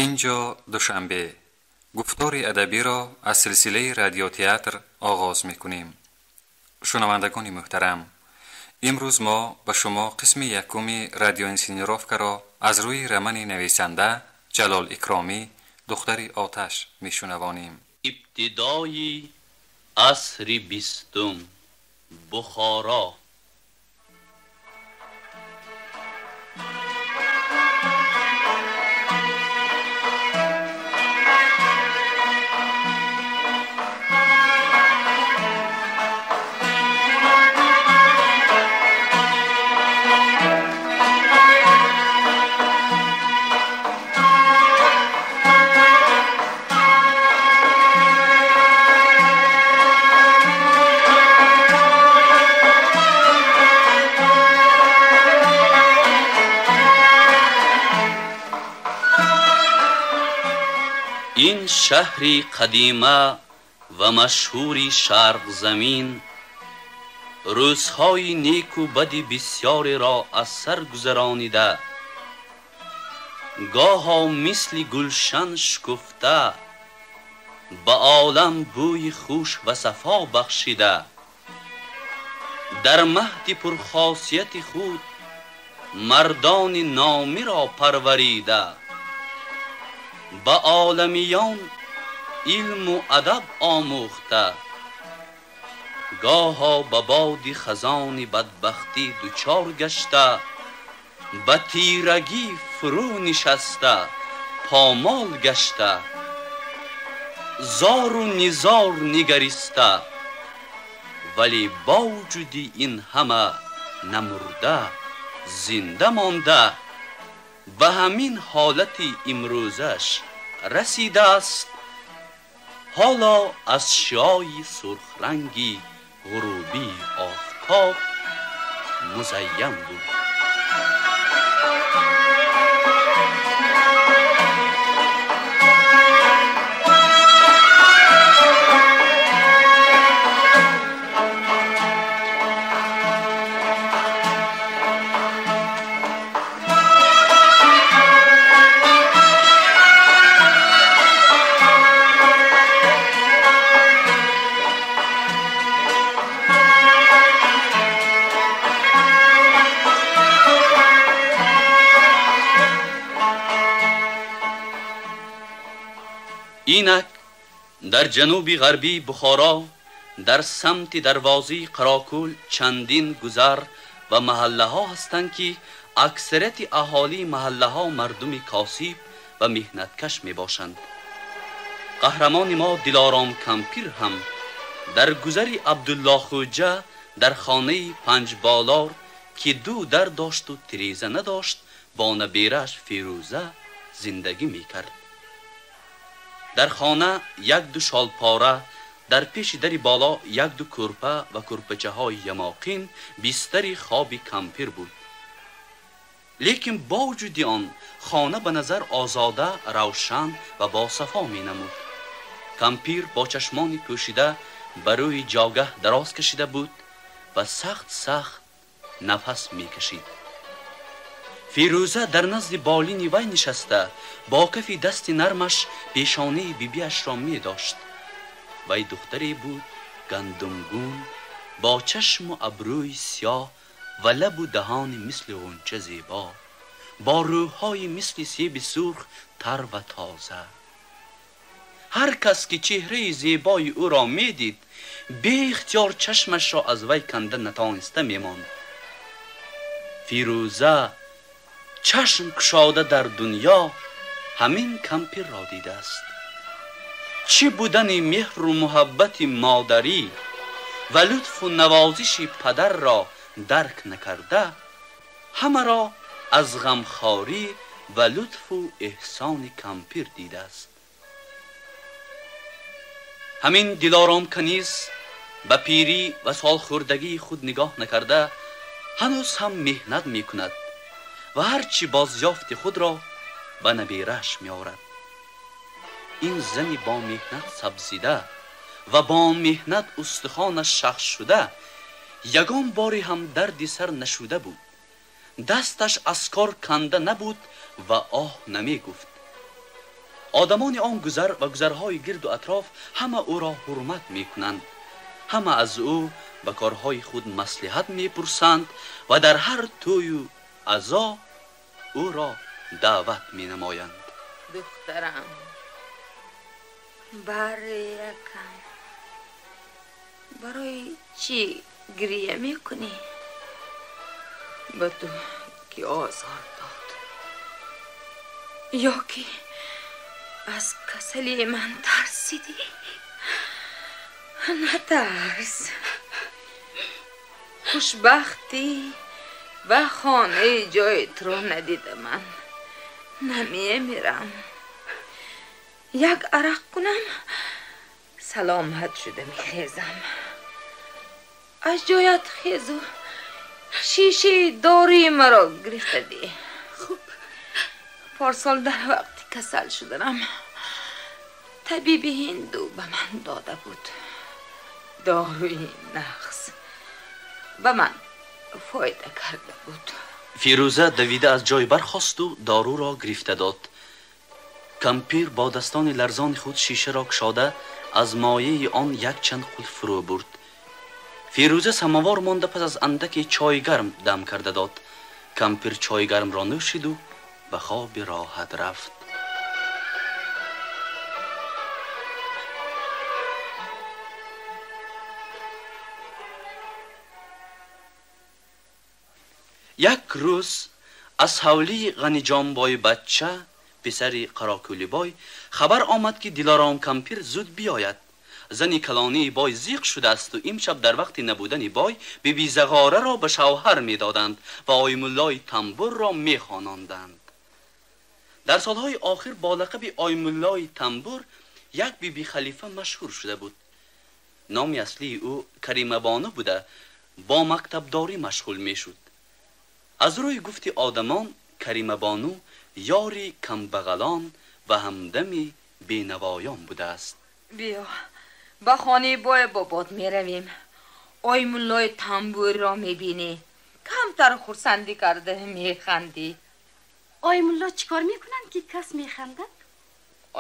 Инҷо Душанбе. Гуфтори адабиро аз силсилаи радиотеатр оғоз мекунем. Шунавандагони муҳтарам, имрӯз мо ба шумо қисми якуми радиоинсценировкаро аз рӯи романи нависанда Ҷалол Икромӣ «Духтари оташ» мешунавонем. Ибтидои асри бистум, Бухоро. Ин шаҳри қадима ва машҳури Шарқзамин рӯзҳои неку бади бисёреро аз сар гузаронида, гоҳо мисли гулшан шукуфта, ба олам бӯи хуш ва сафо бахшида, дар маҳди пурхосияти худ мардони номиро парварида, ба оламиён илму адаб омӯхта, гоҳо ба боди хазони бадбахтӣ дучор гашта, ба тирагӣ фурӯ нишаста, помол гашта, зору низор нигариста, вале бо вуҷуди ин ҳама намурда, зинда монда, ба ҳамин ҳолати имрӯзаш расидааст. Ҳоло аз шиои сурхранги ғурубии офтоб музайян буд. Инак дар ҷануби ғарбии Бухоро, дар самти дарвозаи Қарокӯл чандин гузар ва маҳаллаҳо ҳастанд, ки аксарияти аҳолии маҳаллаҳо мардуми косиб ва меҳнаткаш мебошанд. Қаҳрамони мо Дилором Кампир ҳам дар гузари Абдуллоҳхӯҷа дар хонаи панҷболор, ки ду дар дошту тиреза надошт, бо наберааш Фирӯза зиндагӣ мекард. Дар хона як-ду шолпора, дар пеши дари боло як-ду кӯрпа ва кӯрпачаҳои ямоқин бистари хоби кампир буд. Лекин бо вуҷуди он хона ба назар озода, равшан ва босафо менамуд. Кампир бо чашмони пӯшида ба рӯи ҷогаҳ дароз кашида буд ва сахт-сахт нафас мекашид. Фирӯза дар назди болини вай нишаста, бо кафи дасти нармаш пешонаи бибиашро медошт. Вай духтаре буд гандумгун, бо чашму абрӯи сиёҳ ва лабу даҳони мисли ғунча зебо, бо рӯҳҳои мисли себи сурх тар ва тоза. Ҳар кас ки чеҳраи зебои ӯро медид, беихтиёр чашмашро аз вай канда натониста мемонд. Фирӯза чашм кушода дар дунё ҳамин кампирро дидааст. Чӣ будани меҳру муҳаббати модарӣ ва лутфу навозиши падарро дарк накарда, ҳамаро аз ғамхорӣ ва лутфу эҳсони кампир дидааст. Ҳамин Дилором каниз ба пирӣ ва солхӯрдагии худ нигоҳ накарда, ҳанӯз ҳам меҳнат мекунад ва ҳарчи бозёфти худро ба наберааш меорад. Ин зани бо меҳнат сабзида ва бо меҳнат устухонаш шахс шуда, ягон боре ҳам дарди сар нашуда буд. Дасташ аз кор канда набуд ва оҳ намегуфт. Одамони он гузар ва гузарҳои гирду атроф ҳама ӯро ҳурмат мекунанд. Ҳама аз ӯ ба корҳои худ маслиҳат мепурсанд ва дар ҳар тӯю азо ӯро даъват менамоянд. Духтарам, барякам, барои чӣ гирия мекунӣ? Ба ту ки озор дод, ё ки аз касалии ман тарсидӣ? Натарс, хушбахтӣ ва хонаи ҷои туро надида ман намемирам. Як арақ кунам, саломат шуда мехезам. Аз ҷоят хезу шишаи доруи маро гирифта деҳ. Хуб. Парсол дар вақти касал шуданам табиби ҳинду ба ман дода буд. Доруи нақс ба ман фоида карда буд. Фирӯза давида аз ҷой бархосту доруро гирифта дод. Кампир бо дастони ларзони худ шишаро кушода аз мояи он якчанд қулф фурӯ бурд. Фирӯза самовар монда пас аз андаке чойи гарм дам карда дод. Кампир чойи гармро нӯшиду ба хоби роҳат рафт. Як рӯз аз ҳавлии Ғаниҷонбои бача, писари Қарокӯлибой, хабар омад, ки Дилором кампир зуд биёяд. Зани калонии бой зиқ шудаасту имшаб дар вақти набудани бой биби Зағораро ба шавҳар медоданд ва Оймуллои тамбурро мехононданд. Дар солҳои охир бо лақаби Оймуллои тамбур як биби халифа машҳур шуда буд. Номи аслии ӯ Каримабону буда, бо мактабдорӣ машғул мешуд. Аз рӯи гуфти одамон, Каримабону ёри камбағалон ва ҳамдами бенавоён будааст. Биё, ба хонаи бой бобод меравем. Оймуллои тамбурро мебинӣ, камтар хурсандӣ карда механдӣ. Оймулло чӣ кор мекунанд, ки кас механдад?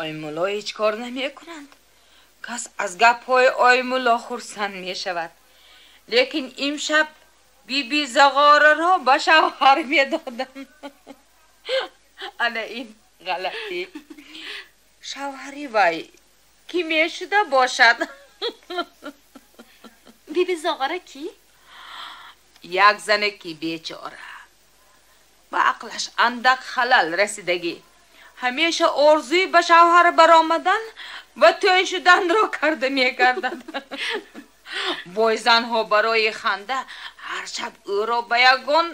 Оймулло ҳеҷ кор намекунанд. Кас аз гапҳои Оймулло хурсанд мешавад. Лекин имшаб биби Зағораро ба шавҳар медодам. Ана ин ғалатӣ. Шавҳари вай кӣ мешуда бошад? Биби Зағора кӣ? Як зане ки бечора, ба ақлаш андак халал расидагӣ, ҳамеша орзуи ба шавҳар баромадан ва тӯй шуданро карда мекардад. Бойзанҳо барои ханда ҳар шаб ӯро ба ягон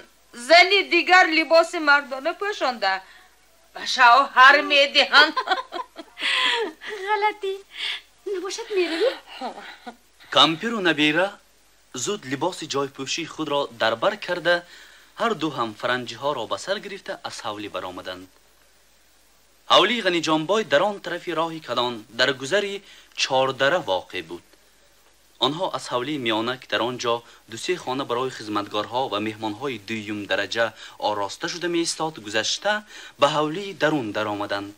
зани дигар либоси мардона пӯшонда ба шавҳар медиҳанд. Ғалатӣ. Набошад, меравӣ? Кампиру набира зуд либоси ҷойпӯшии худро дар бар карда, ҳар ду ҳам фаранҷиҳоро ба сар гирифта аз ҳавлӣ баромаданд. Ҳавлии Ғаниҷонбой дар он тарафи роҳи калон дар гузари Чордара воқеъ буд. Онҳо аз ҳавлии миёна, ки дар он ҷо ду-се хона барои хизматгорҳо ва меҳмонҳои дуюм дараҷа ороста шуда меистод, гузашта ба ҳавлии дарун даромаданд.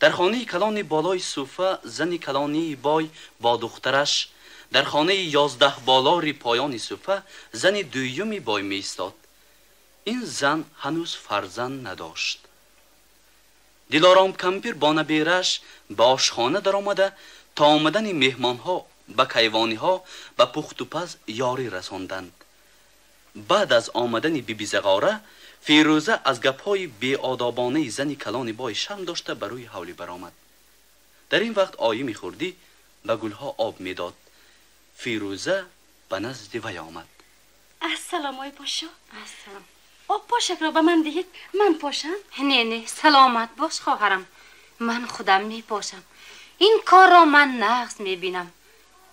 Дар хонаи калони болои суфа зани калонии бой бо духтараш, дар хонаи 11 болори поёни суфа зани дуюми бой меистод. Ин зан ҳанӯз фарзанд надошт. Дилором кампир бо набераш ба ошхона даромада, то омадани меҳмонҳо ба кайвониҳо ба пухтупаз ёрӣ расонданд. Баъд аз омадани биби Зағора, Фирӯза аз гапҳои беодобонаи зани калони бой шарм дошта ба рӯи ҳавлӣ баромад. Дар ин вақт оими хурдӣ ба гулҳо об медод. Фирӯза ба назди вай омад. Ассалом, ой пошо. Ассалом. Об пошакро ба ман диҳед, ман пошам. Не, не, саломат бош, хоҳарам, ман худам мепошам. Ин корро ман нағз мебинам.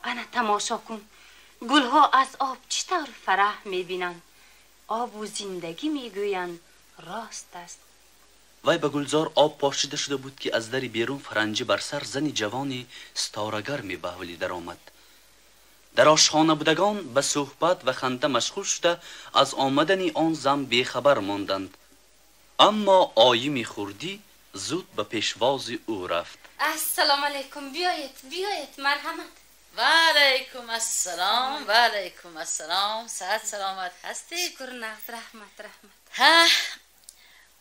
Ана тамошо кун, гулҳо аз об чӣ тавр фараҳ мебинанд. Обу зиндагӣ мегӯянд, рост аст. Вай ба гулзор об пошида шуда буд, ки аз дари берун фаранҷӣ бар сар зани ҷавони ситорагар ба ҳавлӣ даромад. Дар ошхона будагон ба суҳбат ва ханда машғул шуда аз омадани он зан бехабар монданд. Аммо оими хурдӣ зуд ба пешвози ӯ рафт. Ассалому алайкум, биёед, биёед, марҳамат. Ва алайкум ассалом, ва алайкум ассалом. Саҳат саломат ҳастед? Шукр, нағз, раҳмат, раҳмат. Ҳа,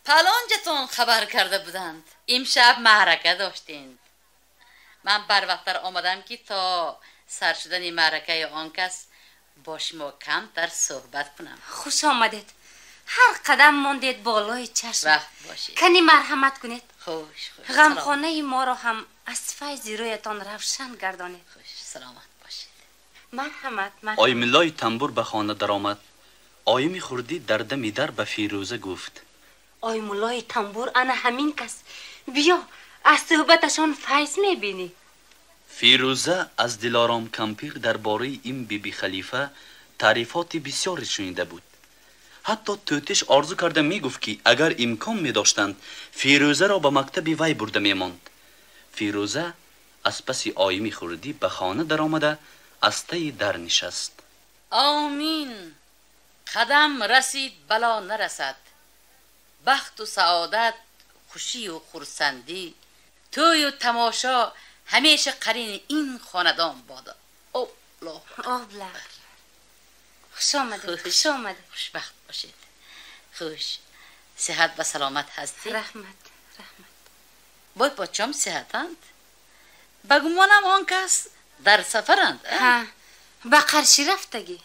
палонҷатон хабар карда буданд. Имшаб маърака доштед. Ман барвақттар омадам, ки то сар шудани маъракаи он кас бо шумо камтар суҳбат кунам. Хуш омадед. Ҳар қадам мондед болои чашм. Вақт бошед. Кани марҳамат кунед. Хуш, хуш. Ғамхонаи моро ҳам аз файзи рӯятон равшан гардонед. Хуш, саломат бошед. Марҳамат, марҳамат. Оюмуллои тамбур ба хона даромад. Оюми хурдӣ дар дами дар ба Фирӯза гуфт: Оюмуллои тамбур ана ҳамин кас. Биё, аз суҳбаташон файз мебинӣ. Фирӯза аз Дилором кампир дар бораи ин биби халифа таърифоти бисёре шунида буд. Ҳатто тӯтиш орзу карда мегуфт, ки агар имкон медоштанд, Фирӯзаро ба мактаби вай бурда мемонд. Фирӯза аз паси оюми хурдӣ ба хона даромада аз таи дар нишаст. Омин. Қадам расид, бало нарасад. Бахту саодат, хушию хурсандӣ, тӯю тамошо ҳамеша қарини ин хонадон бодо. Аллоҳу Акбар. Хуш омадед, хуш омадед. Хушбахт бошед. Хуш, сиҳат ва саломат ҳастед? Раҳмат, раҳмат. Бой подшом сиҳатанд? Ба гумонам он кас дар сафаранд. Ҳа, ба Қаршӣ рафтагӣ.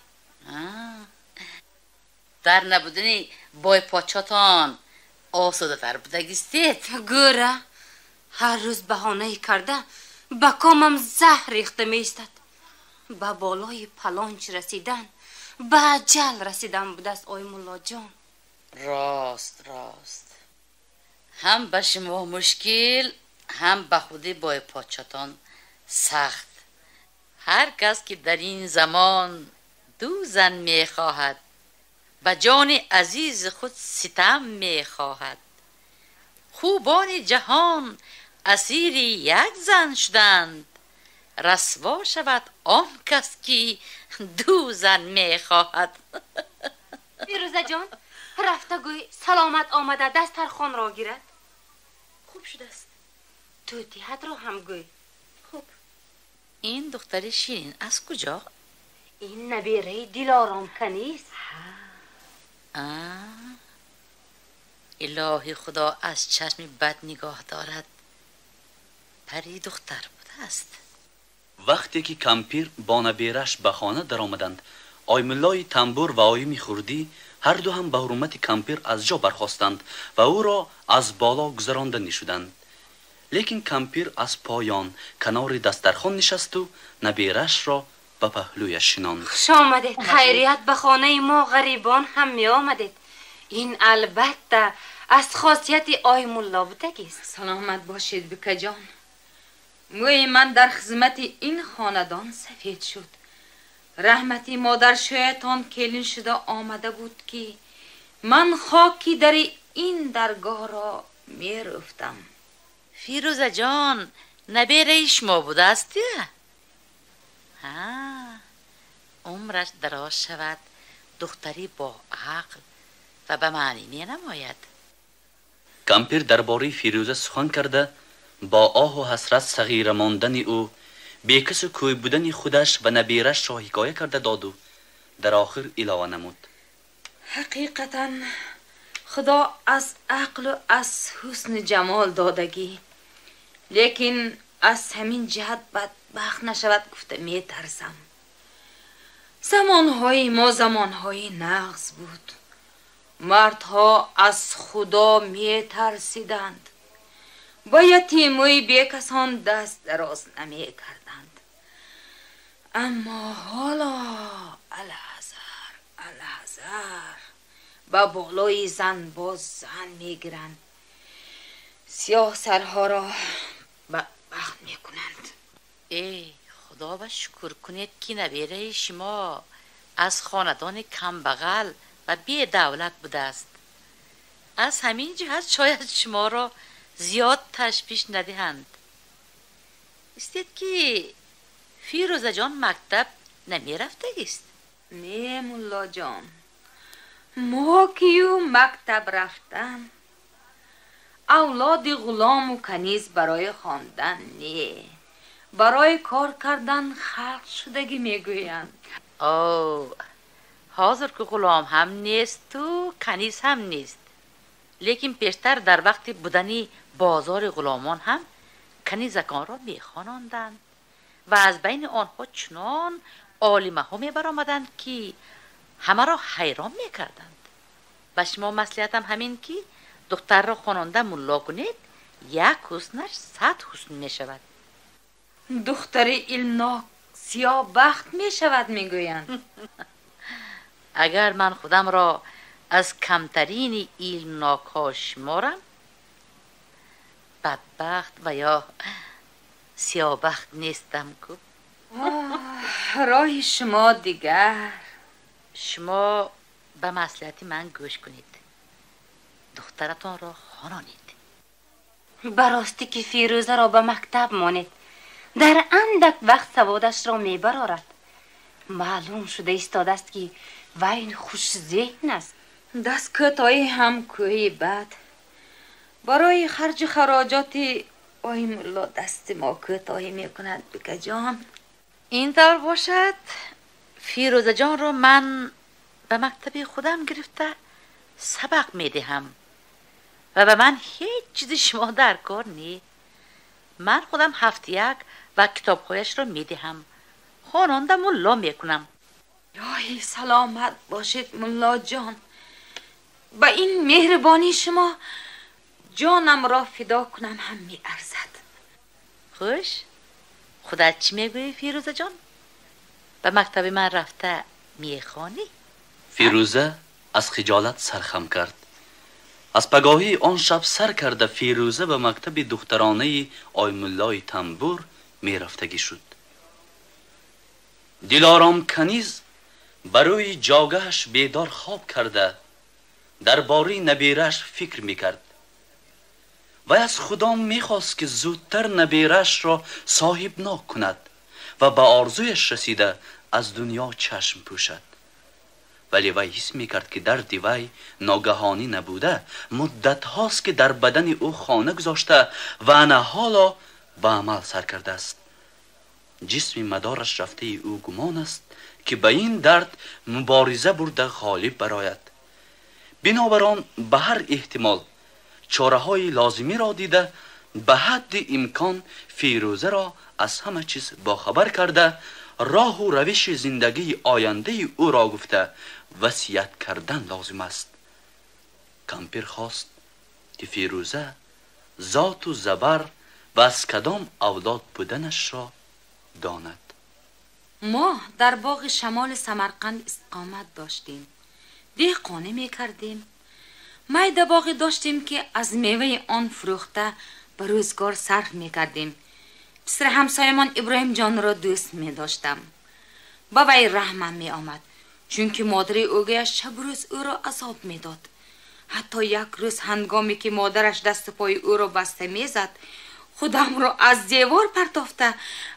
Дар набудани бой подшотон осудатар будагистед. Гӯра, ҳар рӯз баҳонае карда ба комам заҳр рехта меистад. Ба болои палонч расидан ба аҷал расидан будааст, ой муллоҷон. Рост, рост. Ҳам ба шумо мушкил, ҳам ба худи бой подшотон сахт. Ҳар кас ки дар ин замон ду зан мехоҳад, ба ҷони азизи худ ситам мехоҳад. Хубони ҷаҳон асири як зан шуданд. Расво шавад он кас ки ду зан мехоҳад. Фирӯзаҷон, рафта гӯй саломат омада дастархонро гирад. Хуб шудааст. Тӯтиҳатро ҳам гӯй. Хуб. Ин духтари ширин аз куҷо? Ин набераи Дилором канист. Илоҳи Худо аз чашми бад нигоҳ дорад. Пари духтар будааст. Вақте ки кампир бо набераш ба хона даромаданд, Оюмуллои тамбур ва оюми хурдӣ ҳар ду ҳам ба ҳурмати кампир аз ҷо бархостанд ва ӯро аз боло гузаронда нишуданд. Лекин кампир аз поён канори дастархон нишасту наберашро ба паҳлӯяш шинонд. Хуш омадед. Хайрият, ба хонаи мо ғарибон ҳам меомадед. Ин албатта аз хосияти Оюмулло будагист. Саломат бошед, бикаҷон. Мӯи ман дар хизмати ин хонадон сафед шуд. Раҳмати модаршӯятон келин шуда омада буд, ки ман хоки дари ин даргоҳро мерӯфтам. Фирӯзаҷон, набераи шумо будааст? Ҳа, умраш дароз шавад, духтари бо ақл ва ба маънӣ менамояд. Кампир дар бораи Фирӯза сухан карда бо оҳу ҳасрат сағира мондани ӯ, бекасу кӯй будани худаш ва наберашро ҳикоя карда доду дар охир илова намуд: Ҳақиқатан Худо аз ақлу аз ҳусни ҷамол додагӣ, лекин аз ҳамин ҷиҳат бадбахт нашавад гуфта метарсам. Замонҳои мо замонҳои нағз буд. Мардҳо аз Худо метарсиданд, ба ятимӯи бекасон даст дароз намекарданд. Аммо ҳоло алҳазар, алҳазар, ба болои зан боз зан мегиранд, сиёҳ сарҳоро бадбахт мекунанд. Э, Худо ба шукр кунед, ки набераи шумо аз хонадони камбағал ва бедавлат будааст. Аз ҳамин ҷиҳат шояд шуморо зиёд ташвиш надиҳанд. Истед, ки Фирӯзаҷон мактаб намерафтагист? Не, муллоҷон, мо кию мактаб рафтан. Авлоди ғулому каниз барои хондан не, барои кор кардан халқ шудагӣ мегӯянд. Ҳозир ки ғулом ҳам несту каниз ҳам нест, лекин пештар дар вақти будани бозори ғуломон ҳам канизаконро мехононданд ва аз байни онҳо чунон олимаҳо мебаромаданд, ки ҳамаро ҳайрон мекарданд. Ба шумо маслиҳатам ҳамин ки духтарро хононда мулло кунед, як ҳуснаш 100 ҳусн мешавад. Духтари илмнок сиёҳбахт мешавад мегӯянд. Агар ман худамро аз камтарини илмнокҳо шуморам, бадбахт ва ё сиёҳбахт нестам ку. Роҳи шумо дигар. Шумо ба маслиҳати ман гӯш кунед, духтаратонро хононед. Ба ростӣ ки Фирӯзаро ба мактаб монед, дар андак вақт саводашро мебарорад. Маълум шуда истодааст, ки вай хушзеҳн аст. Даст кӯтоҳӣ ҳам кӯҳи бад. Барои харҷу хароҷоти ой мулло дасти мо кӯтоҳӣ мекунад, бикаҷон. Ин тавр бошад, Фирӯзаҷонро ман ба мактаби худам гирифта сабақ медиҳам ва ба ман ҳеҷ чизи шумо дар кор не. Ман худам 7-1 ва китобҳояшро медиҳам, хононда мулло мекунам. Илоҳӣ саломат бошед муллоҷон. Ба ин меҳрибонии шумо ҷонамро фидо кунам ҳам меарзад. Хуш, худат чӣ мегӯӣ, Фирӯзаҷон? Ба мактаби ман рафта мехонӣ? Фирӯза аз хиҷолат сархам кард. Аз пагоҳии он шаб сар карда Фирӯза ба мактаби духтаронаи Оймуллои Тамбур мерафтагӣ шуд. Дилором каниз барои ҷогаҳаш бедор хоб карда дар бораи наберааш фикр мекард. Вай аз Худо мехост, ки зудтар набераашро соҳибнок кунад ва ба орзуяш расида аз дунё чашм пӯшад. Вале вай ҳис мекард, ки дарди вай ногаҳонӣ набуда, муддатҳост, ки дар бадани ӯ хона гузошта ва ана ҳоло ба амал сар кардааст. Ҷисми мадораш рафтаи ӯ гумон аст, ки ба ин дард мубориза бурда ғолиб барояд. Бинобар он ба ҳар эҳтимол чораҳои лозимиро дида ба ҳадди имкон Фирӯзаро аз ҳама чиз бохабар карда роҳу равиши зиндагии ояндаи ӯро гуфта васият кардан лозим аст. Кампир хост, ки Фирӯза зоту забар ва аз кадом авлод буданашро донад. Мо дар боғи шамоли Самарқанд истиқомат доштем, деҳқонӣ мекардем. Майда боғе доштем, ки аз меваи он фурӯхта ба рӯзгор сарф мекардем. Писари ҳамсоямон Иброҳимҷонро дӯст медоштам. Ба вай раҳмам меомад, чунки модари ӯгаяш шабу рӯз ӯро азоб медод. Ҳатто як рӯз ҳангоме ки модараш дасту пои ӯро баста мезад, худамро аз девор партофта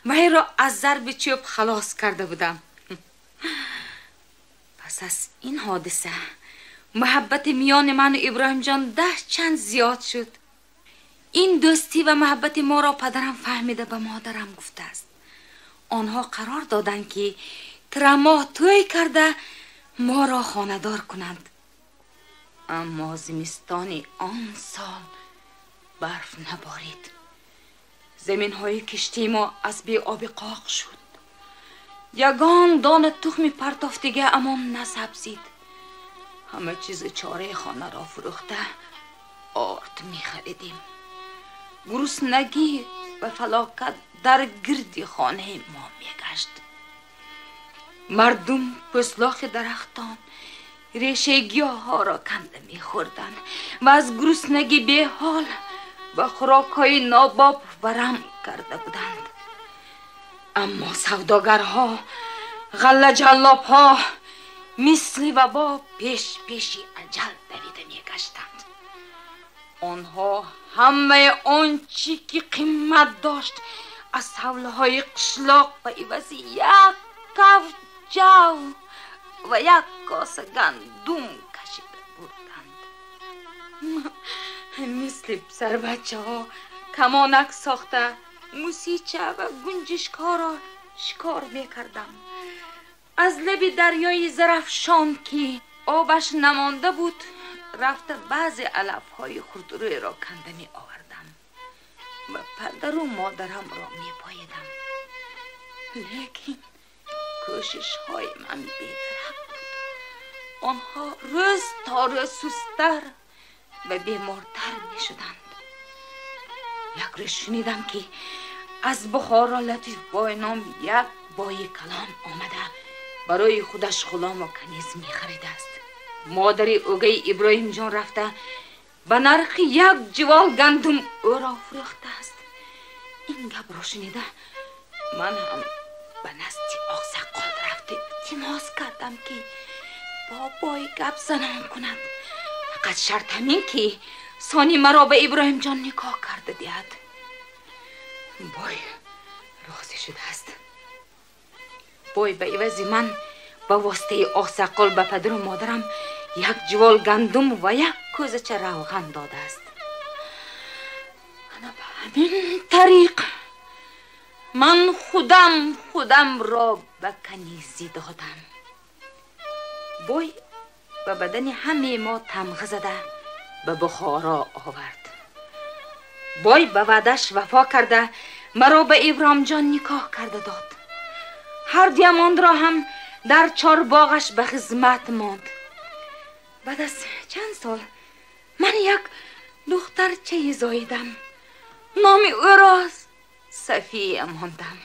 вайро аз зарби чӯб халос карда будам. Пас аз ин ҳодиса муҳаббати миёни ману Иброҳимҷон 10 чанд зиёд шуд. Ин дӯстӣ ва муҳаббати моро падарам фаҳмида ба модарам гуфтааст. Онҳо қарор доданд, ки тирамоҳ тӯй карда моро хонадор кунанд. Аммо зимистони он сол барф наборид. Заминҳои киштии мо аз беоби қоқ шуд. Ягон дона тухми партофтига амон насабзид. Ҳама чизи чораи хонаро фурӯхта орд мехаридем. Гуруснагӣ ва фалокат дар гирди хонаи мо мегашт. Мардум пӯслохи дарахтон, решаи гиёҳҳоро канда мехӯрданд ва аз гуруснагӣ беҳол ва хӯрокҳои нобоб варам карда буданд. Аммо савдогарҳо, ғаллаҷаллобҳо мисли вабо пеш пеши аҷал давида мегаштанд. Онҳо ҳамаи он чӣ ки қимат дошт аз ҳавлиҳои қишлоқ ба ивази як кафт ҷав ва як коса гандум кашида бурданд. Мисли писарбачаҳо камонак сохта, мусича ва гунҷишкҳоро шикор мекардам. Аз лаби дарёи Зарафшон, ки обаш намонда буд, рафта баъзе алафҳои хурдрӯйро канда меовардам ва падару модарамро мепоидам. Лекин кӯшишҳои ман бедарак буд. Онҳо рӯз то рӯз сусттар ва бемортар мешуданд. Як рӯз шунидам, ки аз Бухоро Латифбой ном як бои калон омада барои худаш ғулому каниз мехаридааст. Модари ӯгаи Иброҳимҷон рафта ба нархи як ҷувол гандум ӯро фурӯхтааст. Ин гапро шунида ман ҳам ба назди Оқсақол рафта илтимос кардам, ки бо бой гап занон кунад. Фақат шарт ҳамин, ки сони маро ба Иброҳимҷон никоҳ карда диҳад. Бой розӣ шудааст. Бой ба ивази ман ба воситаи Оқсақол ба падару модарам як ҷувол гандум ва як кӯзача равған додааст. Ана ба ҳамин тариқ ман худам худамро ба канизӣ додам. Бой ба бадани ҳамаи мо тамға зада ба Бухоро овард. Бой ба ваъдаш вафо карда маро ба Иброҳимҷон никоҳ карда дод. Ҳар дуямонро ҳам дар чорбоғаш ба хизмат монд. Баъд аз чанд сол ман як духтарчае зоидам. Номи ӯро Сафия мондам.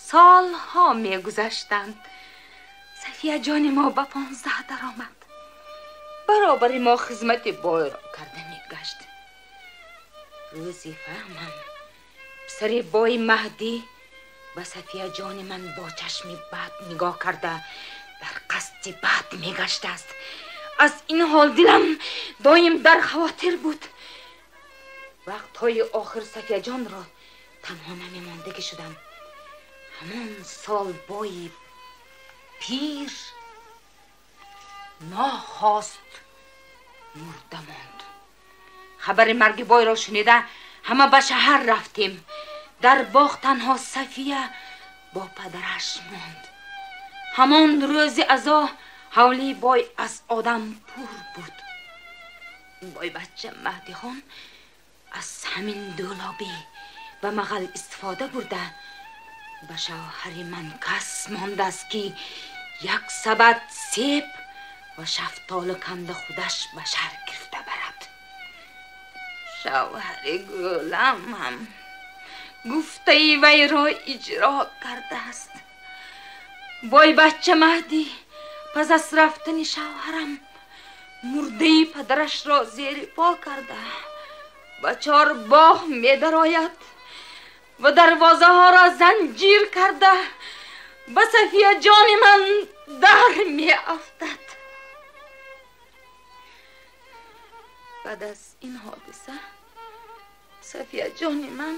Солҳо мегузаштанд. Сафия ҷони мо ба 15 даромад. Баробари мо хизмати бойро карда мегашт. Рӯзе фаҳмам, писари бои Маҳдӣ ба Сафия ҷони ман бо чашми бад нигоҳ карда дар қасди бад мегаштааст. Аз ин ҳол дилам доим дар хавотир буд. Вақтҳои охир Сафияҷонро танҳо намемондагӣ шудам. Ҳамон сол бои пир нохост мурда монд. Хабари марги бойро шунида ҳама ба шаҳар рафтем. Дар боғ танҳо Сафия бо падараш монд. Ҳамон рӯзи азо ҳавлии бой аз одам пур буд. Бойбача Маҳдихон аз ҳамин дӯлобӣ ба мағал истифода бурда ба шавҳари ман кас мондааст, ки як сабад себ ва шафтолу канда худаш ба шаҳр гирифта барад. Шавҳари гулам ҳам гуфтаи вайро иҷро кардааст. Бойбача Маҳдӣ пас аз рафтани шавҳарам мурдаи падарашро зери по карда ба чорбоғ медарояд ва дарвозаҳоро занҷир карда ба Сафия ҷони ман дар меафтад. Баъд аз ин ҳодиса Сафия ҷони ман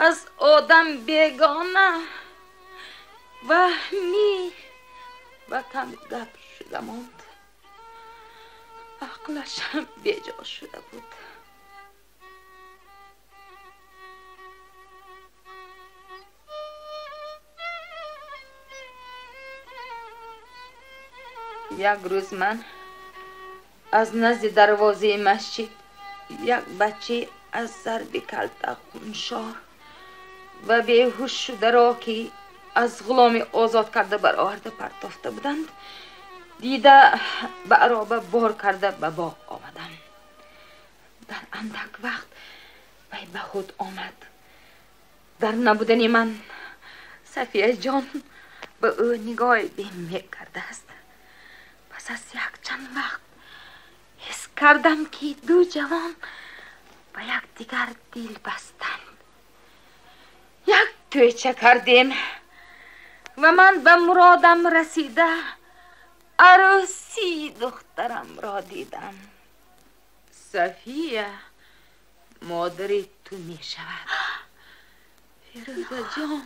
аз одам бегона, ваҳмӣ ва камгап шуда монд. Ақлаш ҳам беҷо шуда буд. Як рӯз ман аз назди дарвозаи масҷид як бача аз зарби калта хуншор ва беҳуш шударо, ки аз ғуломи озод карда бароварда партофта буданд, дида ба ароба бор карда ба боғ омадам. Дар андак вақт вай ба худ омад. Дар набудани ман Сафияҷон ба ӯ нигоҳи бем мекардааст. Пас аз якчанд вақт ҳис кардам, ки ду ҷавон ба якдигар дил бастанд. Як тӯйча кардем ва ман ба муродам расида арӯсии духтарамро дидам. Сафия модари ту мешавад. Фирӯзаҷон,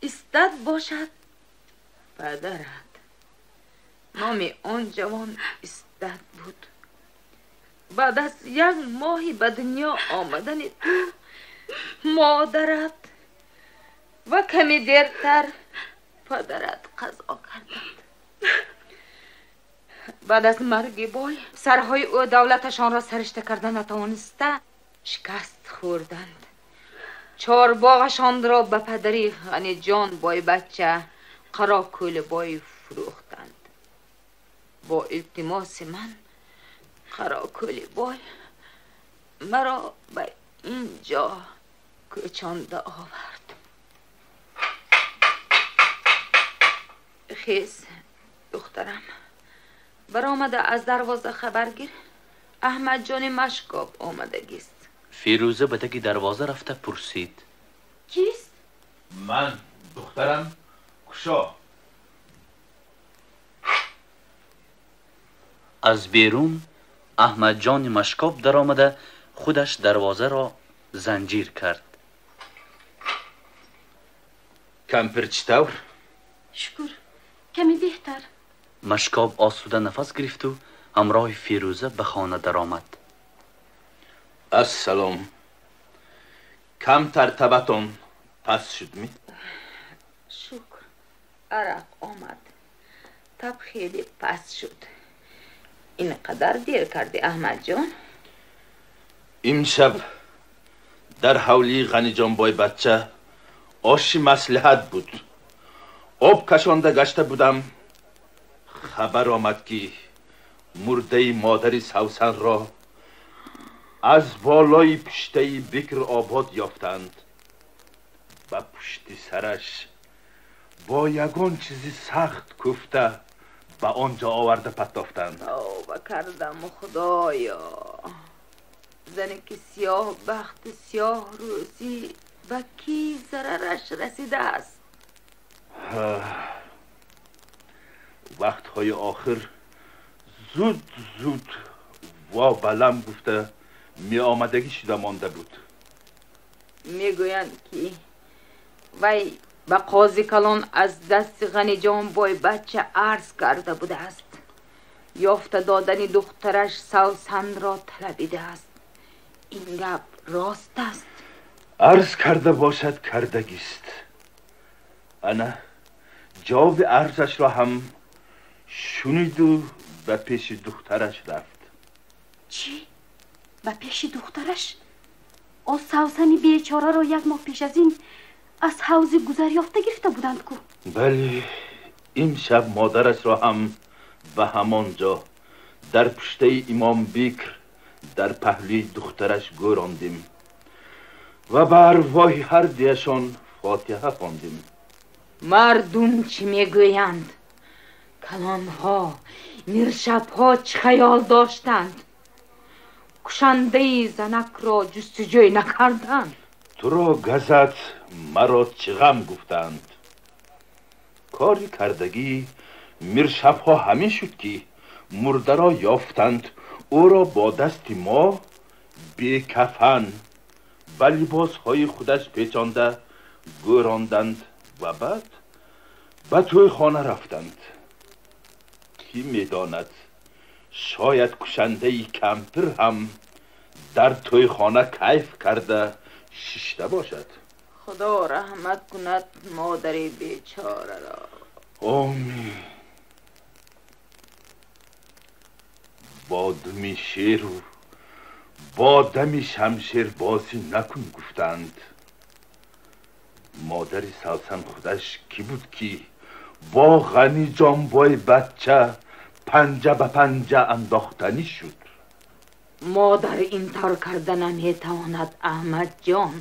истад бошад падарат. Номи он ҷавон Истад буд. Баъд аз як моҳи ба дунё омадани ту модарат ва каме дертар падарат қазо карданд. Баъд аз марги бой писарҳои ӯ давлаташонро саришта карда натавониста шикаст хӯрданд. Чорбоғашонро ба падари Ғаниҷон бойбача Қарокӯли бой фурӯхтанд. Бо илтимоси ман Қарокӯли бой маро ба ин ҷо кӯчонда овард. Хез, духтарам, баромада аз дарвоза хабаргир, Аҳмадҷони Машкоб омадагист. Фирӯза ба таги дарвоза рафта пурсид: Кист? Ман, духтарам, кушо. Аз берун Аҳмадҷони Машкоб даромада худаш дарвозаро занҷир кард. Кампир чӣ тавр? Шукр, каме беҳтар. Машкоб осуда нафас гирифту ҳамроҳи Фирӯза ба хона даромад. Ассалом. Камтар табатон пас шудми? Шукр, арақ омад. Таб хеле пас шуд. Ин қадар дер кардӣ, Аҳмадҷон? Имшаб дар ҳавлии Ғаниҷон бойбача оши маслиҳат буд. Об кашонда гашта будам, хабар омад ки мурдаи модари Савсанро аз болои пуштаи Бикр Обод ёфтанд. Ба пушти сараш бо ягон чизи сахт кӯфта ба он ҷо оварда партофтанд. Тавба кардам, Худоё. Зане ки сиёҳ бахти сиёҳ рӯзӣ ба кӣ зарараш расидааст? Вақтҳои охир зуд зуд ва балам гуфта меомадагӣ шуда монда буд. Мегӯянд ки вай ба қози калон аз дасти Ғаниҷон бойбача арз карда будааст. Ёфта додани духтараш Савсанро талабидааст. Ин гап рост аст? Арз карда бошад, кардагист. Ана ҷавоби арзашро ҳам шуниду ба пеши духтараш рафт. Чӣ? Ба пеши духтараш? О Савсани бечораро як моҳ пеш аз ин аз ҳавзи гузар ёфта гирифта буданд ку? Бале, имшаб модарашро ҳам ба ҳамон ҷо дар пуштаи Имом Бикр дар паҳлӯи духтараш гӯрондем ва ба арвоҳи ҳар дуяшон фотиҳа хондем. Мардум чӣ мегӯянд? Калонҳо, миршабҳо чӣ хаёл доштанд? Кушандаи занакро ҷустуҷӯй накарданд? Туро газад, маро чӣ ғам гуфтанд. Кори кардагии миршабҳо ҳамин шуд ки мурдаро ёфтанд, ӯро бо дасти мо бекафан ба либосҳои худаш печонда гӯронданд ва баъд ба тӯйхона рафтанд. Кӣ медонад, шояд кушандаи кампир ҳам дар тӯйхона кайф карда шишта бошад. Худо раҳмат кунад модари бечораро. Омин. Бо думи шеру бо дами шамшер бозӣ накун гуфтанд. Модари Савсан худаш кӣ буд ки бо Ғаниҷон бойбача панҷа ба панҷа андохтанӣ шуд? Модар ин тавр карда наметавонад, Аҳмадҷон.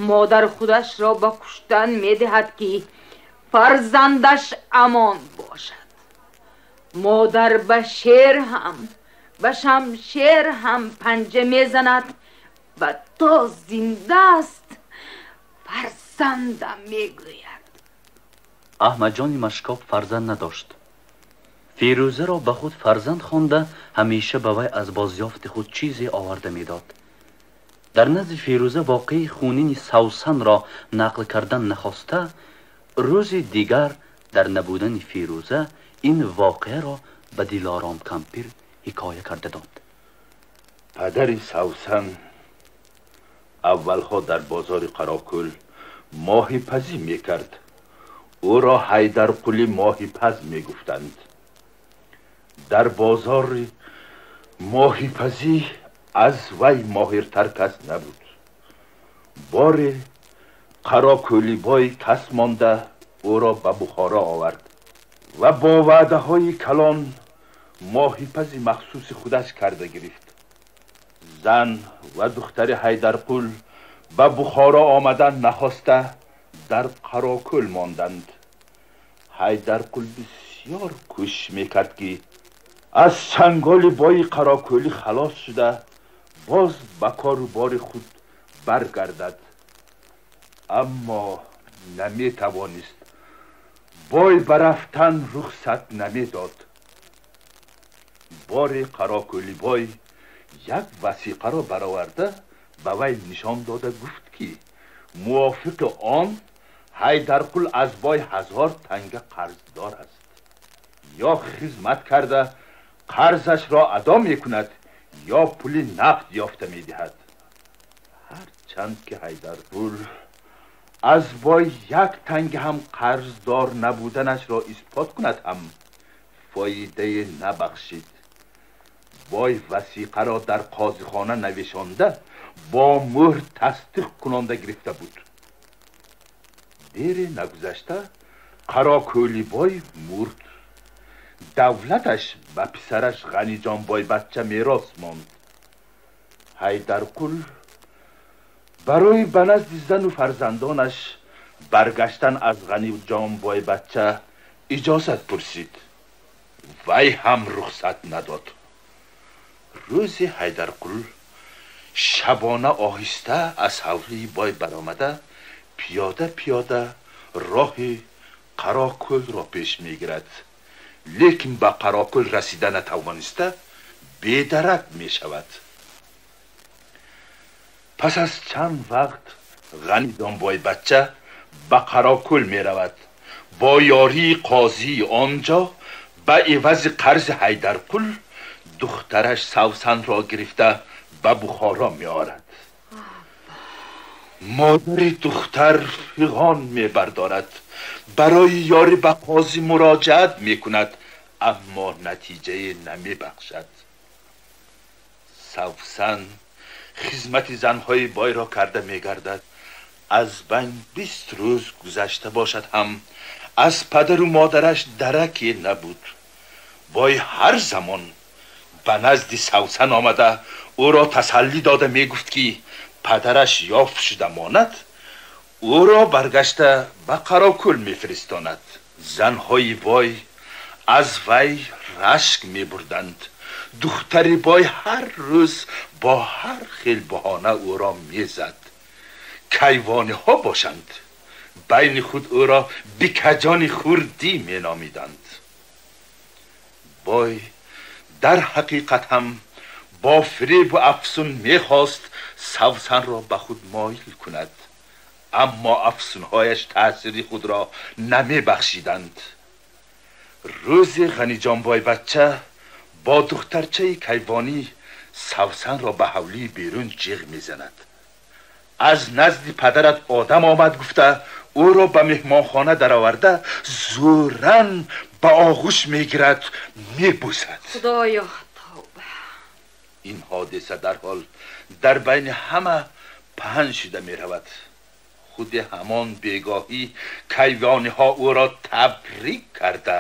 Модар худашро ба куштан медиҳад ки фарзандаш амон бошад. Модар ба шер ҳам ба шамшер ҳам панҷа мезанад ва то зинда аст фарзандам мегӯяд. Аҳмадҷони Машкоб фарзанд надошт. Фирӯзаро ба худ фарзанд хонда ҳамеша ба вай аз бозёфти худ чизе оварда медод. Дар назди Фирӯза воқеаи хунини Савсанро нақл кардан нахоста, рӯзи дигар дар набудани Фирӯза ин воқеаро ба Дилором кампир ҳикоя карда дод. Падари Савсан аввалҳо дар бозори Қарокӯл моҳипазӣ мекард. Ӯро Ҳайдарқули моҳипаз мегуфтанд. Дар бозори моҳипазӣ аз вай моҳиртар кас набуд. Боре Қарокӯлибой кас монда ӯро ба Бухоро овард ва бо ваъдаҳои калон моҳипази махсуси худаш карда гирифт. Зан ва духтари Ҳайдарқул ба Бухоро омадан нахоста дар Қарокӯл монданд. Ҳайдарқул бисёр кӯшиш мекард, ки аз чанголи бои Қарокӯлӣ халос шуда боз ба кору бори худ баргардад, аммо наметавонист. Бой ба рафтан рухсат намедод. Бори Қарокӯлибой як васиқаро бароварда ба вай нишон дода гуфт, ки мувофиқи он Ҳайдарқул аз бой 1000 танга қарздор аст. Ё хизмат карда қарзашро адо мекунад, ё пули нақд ёфта медиҳад. Ҳарчанд ки Ҳайдарқул аз бой як танга ҳам қарздор набуданашро исбот кунад ҳам фоидае набахшид. Бой васиқаро дар қозихона навишонда бо мӯҳр тасдиқ кунонда гирифта буд. Дере нагузашта Қарокӯлибой мурд. Давлаташ ба писараш Ғаниҷонбойбачча мерос монд. Ҳайдарқул барои ба назди зану фарзандонаш баргаштан аз Ғаниҷонбойбачча иҷозат пурсид. Вай ҳам рухсат надод. Рӯзи Ҳайдарқул шабона оҳиста аз ҳавлии бой баромада пиёда пиёда роҳи Қарокӯлро пеш мегирад. Лекин ба Қарокӯл расида натавониста бедарак мешавад. Пас аз чанд вақт Ғаниҷонбойбачча ба Қарокӯл меравад. Бо ёрии қозии он ҷо ба ивази қарзи Ҳайдарқул духтараш Савсанро гирифта ба Бухоро меорад. Модари духтар фиғон мебардорад, барои ёрӣ ба қозӣ муроҷиат мекунад, аммо натиҷае намебахшад. Савсан хизмати занҳои бойро карда мегардад. Аз байн 20 рӯз гузашта бошад ҳам аз падару модараш дараке набуд. Бой ҳар замон ба назди Савсан омада ӯро тасаллӣ дода мегуфт, ки падараш ёфт шуда монад, ӯро баргашта ба Қарокӯл мефиристонад. Занҳои бой аз вай рашк мебурданд. Духтари бой ҳар рӯз бо ҳар хел баҳона ӯро мезад. Кайвониҳо бошанд, байни худ ӯро бикаҷони хурдӣ меномиданд. Бой дар ҳақиқат ҳам бо фиребу афсун мехост Савсанро ба худ моил кунад, аммо афсунҳояш таъсири худро намебахшиданд. Рӯзи Ғаниҷонбойбачча бо духтарчаи кайвонӣ Савсанро ба ҳавлии берун ҷиғ мезанад. Аз назди падарат одам омад гуфта ӯро ба меҳмонхона дароварда зӯран ба оғӯш мегирад, мебӯсад. Худоё, тавба! Ин ҳодиса дарҳол дар байни ҳама паҳн шуда меравад. Худи ҳамон бегоҳӣ кайвониҳо ӯро табрик карда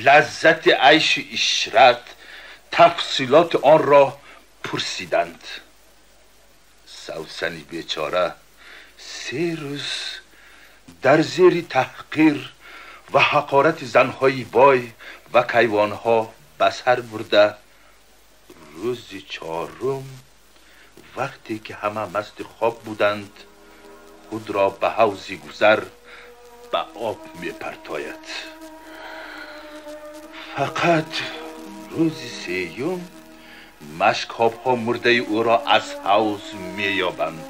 лаззати айшу ишрат, тафсилоти онро пурсиданд. Савсани бечора 3 рӯз дар зери таҳқир ва ҳақорати занҳои бой ва кайвонҳо ба сар бурда, рӯзи 4 вақте ки ҳама масти хоб буданд, худро ба ҳавзи гузар ба об мепартояд. Фақат рӯзи 3 машкобҳо мурдаи ӯро аз ҳавз меёбанд.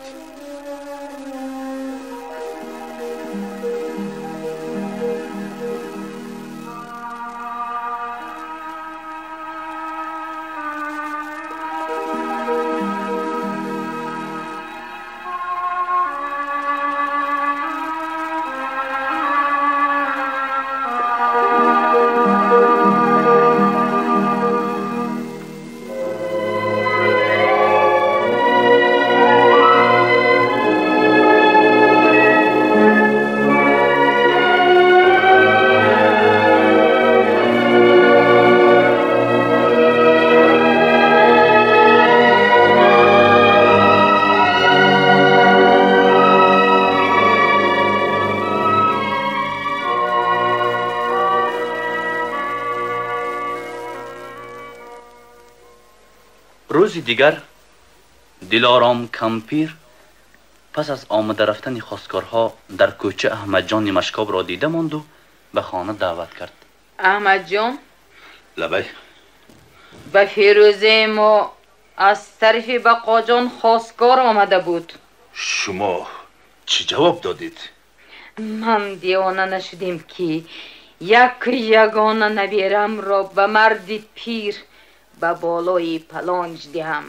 Рӯзи дигар Дилором кампир пас аз омада рафтани хосткорҳо дар кӯча Аҳмадҷони Машкобро дида монду ба хона даъват кард. Аҳмадҷон, лабай, ба Фирӯзаи мо аз тарафи Бақоҷон хосткор омада буд. Шумо чӣ ҷавоб додед? Ман девона нашудем, ки як ягона наберамро ба марди пир ба болои палонҷ диҳам.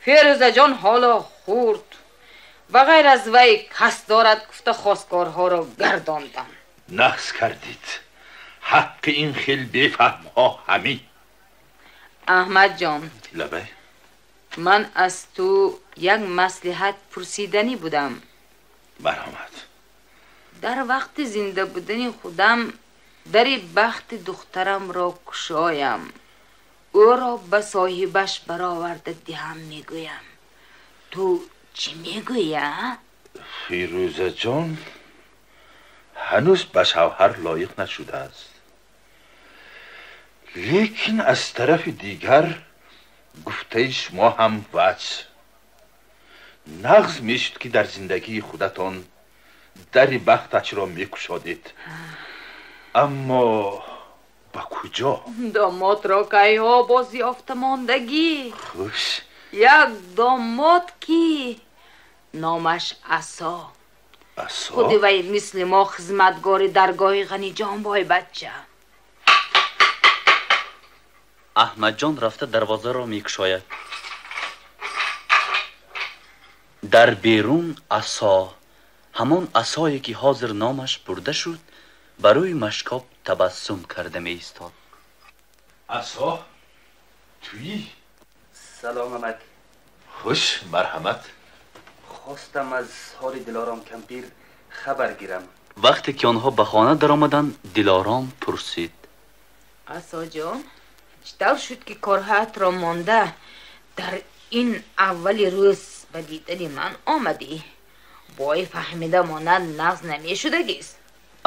Фирӯзаҷон ҳоло хурд, ба ғайр аз вай кас дорад гуфта хосткорҳоро гардондам. Нағз кардед. Ҳаққи ин хел бефаҳмҳо ҳамин. Аҳмадҷон, лабай, ман аз ту як маслиҳат пурсиданӣ будам. Марҳамат. Дар вақти зинда будани худам дари бахти духтарамро кушоям, ӯро ба соҳибаш бароварда диҳам мегӯям. Ту чӣ мегӯӣ? Фирӯзаҷон ҳанӯз ба шавҳар лоиқ нашудааст, лекин аз тарафи дигар гуфтаи шумо ҳам ваҷ. Нағз мешуд, ки дар зиндагии худатон дари бахташро мекушодед. Аммо ба куҷо? Домодро кайҳо боз ёфта мондагӣ. Хуш. Як домод, ки номаш Асо. Асо? Худи вай мисли мо хизматгори даргоҳи Ғаниҷон бой бача. Аҳмадҷон рафта дарвозаро мекушояд. Дар берун Асо, ҳамон асое ки ҳозир номаш бурда шуд, ба рӯи Машкоб табассум карда меистод. Асо, туӣ? Салом амак. Хуш, марҳамат. Хостам аз ҳоли Дилором кампир хабар гирам. Вақте ки онҳо ба хона даромаданд, Дилором пурсид: Асоҷон, чӣ тавр шуд, ки корҳоятро монда дар ин аввали рӯз ба дидани ман омадӣ? Бой фаҳмида монанд нағз намешудагист.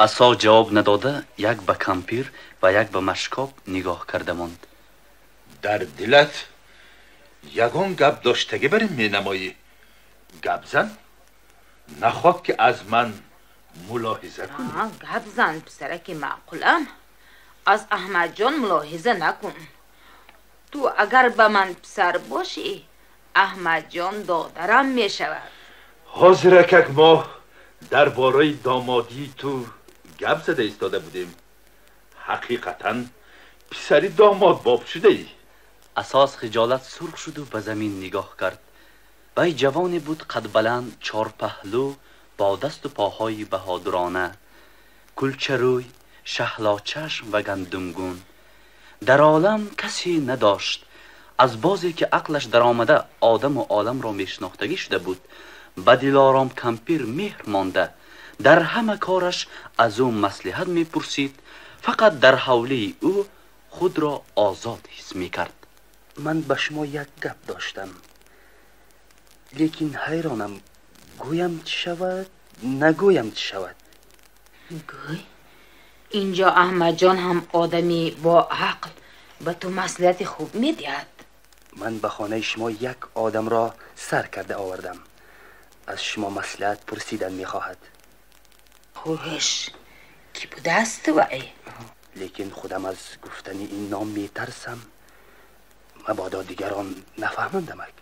Асо ҷавоб надода як ба кампир ва як ба Машкоб нигоҳ карда монд. Дар дилат ягон гап доштагӣ барин менамоӣ. Гап зан, нахоҳ ки аз ман мулоҳиза кунӣ. Гап зан, писараки маъқулам. Аз Аҳмадҷон мулоҳиза накун. Ту агар ба ман писар бошӣ, Аҳмадҷон додарам мешавад. Ҳозир акак мо дар бораи домодии ту гап зада истода будем. Ҳақиқатан писари домод боб шудаӣ. Асос хиҷолат сурх шуду ба замин нигоҳ кард. Вай ҷавоне буд қадбаланд, чорпаҳлӯ, бо дасту поҳои баҳодурона, кулчарӯй, шаҳлочашм ва гандумгун. Дар олам касе надошт. Аз бозе ки ақлаш даромада одаму оламро мешинохтагӣ шуда буд, ба Дилором кампир меҳр монда, дар ҳама кораш аз ӯ маслиҳат мепурсид. Фақат дар ҳавлии ӯ худро озод ҳис мекард. Ман ба шумо як гап доштам, лекин ҳайронам, гӯям чӣ шавад, нагӯям чӣ шавад. Гӯй, инҷо Аҳмадҷон ҳам одами бо ақл ба ту маслиҳати хуб медиҳад. Ман ба хонаи шумо як одамро сар карда овардам. Аз шумо маслиҳат пурсидан мехоҳад. Хуш, кӣ будааст вай? Лекин худам аз гуфтани ин ном метарсам, мабодо дигарон нафаҳмандамак.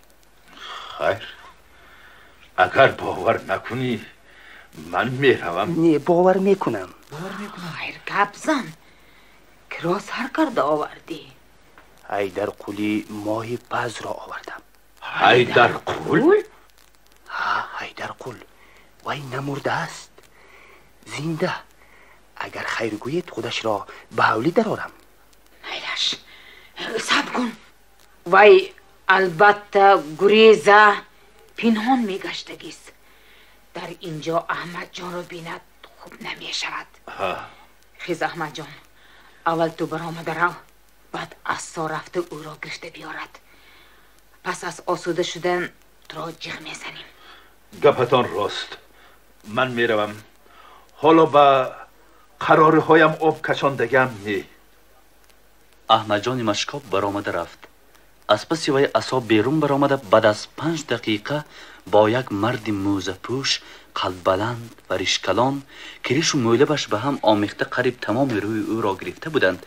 Хайр, агар бовар накунӣ, ман меравам. Не, бовар мекунам. Хайр, гап зан, киро сар карда овардӣ? Ҳайдарқули моҳи пазро овардам. Ҳайдарқул? Ҳа, Ҳайдарқул. Вай намурдааст, зинда. Агар хайр гӯед, худашро ба ҳавлӣ дарорам. Майлаш, сабр кун. Вай албатта гуреза пинҳон мегаштагист. Дар инҷо Аҳмадҷонро бинад хуб намешавад. Хез Аҳмадҷон, аввал ту баромада рав, баъд Асо рафта ӯро гирифта биёрад. Пас аз осуда шудан туро ҷиғ мезанем. Гапатон рост. Ман меравам. Ҳоло ба қарориҳоям об кашондагиам не. Аҳмадҷони Машкоб баромада рафт. Аз паси вай Асо берун баромада, баъд аз 5 дақиқа бо як марди мӯзапӯш, қадбаланд ва ришкалон, ки ришу мӯйлабаш ба ҳам омехта қариб тамоми рӯи ӯро гирифта буданд,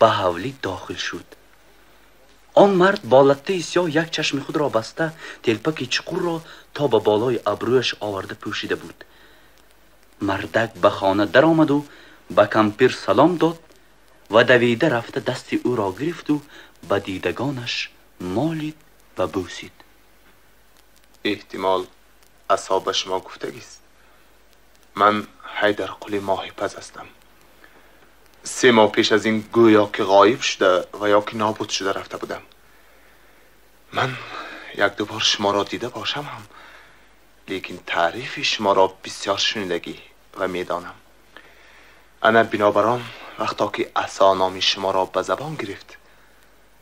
ба ҳавлӣ дохил шуд. Он мард бо латтаи сиёҳ як чашми худро баста, телпаки чуқурро то ба болои абрӯяш оварда пӯшида буд. Мардак ба хона даромаду ба кампир салом дод ва давида рафта дасти ӯро гирифту ба дидагонаш молид ва бӯсид. Эҳтимол, Асо ба шумо гуфтагист. Ман Ҳайдарқули моҳипаз ҳастам. 3 моҳ пеш аз ин гӯё ки ғоиб шуда ва ё ки нобуд шуда рафта будам. Ман як ду бор шуморо дида бошам ҳам, лекин таърифи шуморо бисёр шунидагӣ ва медонам. Ана бинобар он, вақто ки Асо номи шуморо ба забон гирифт,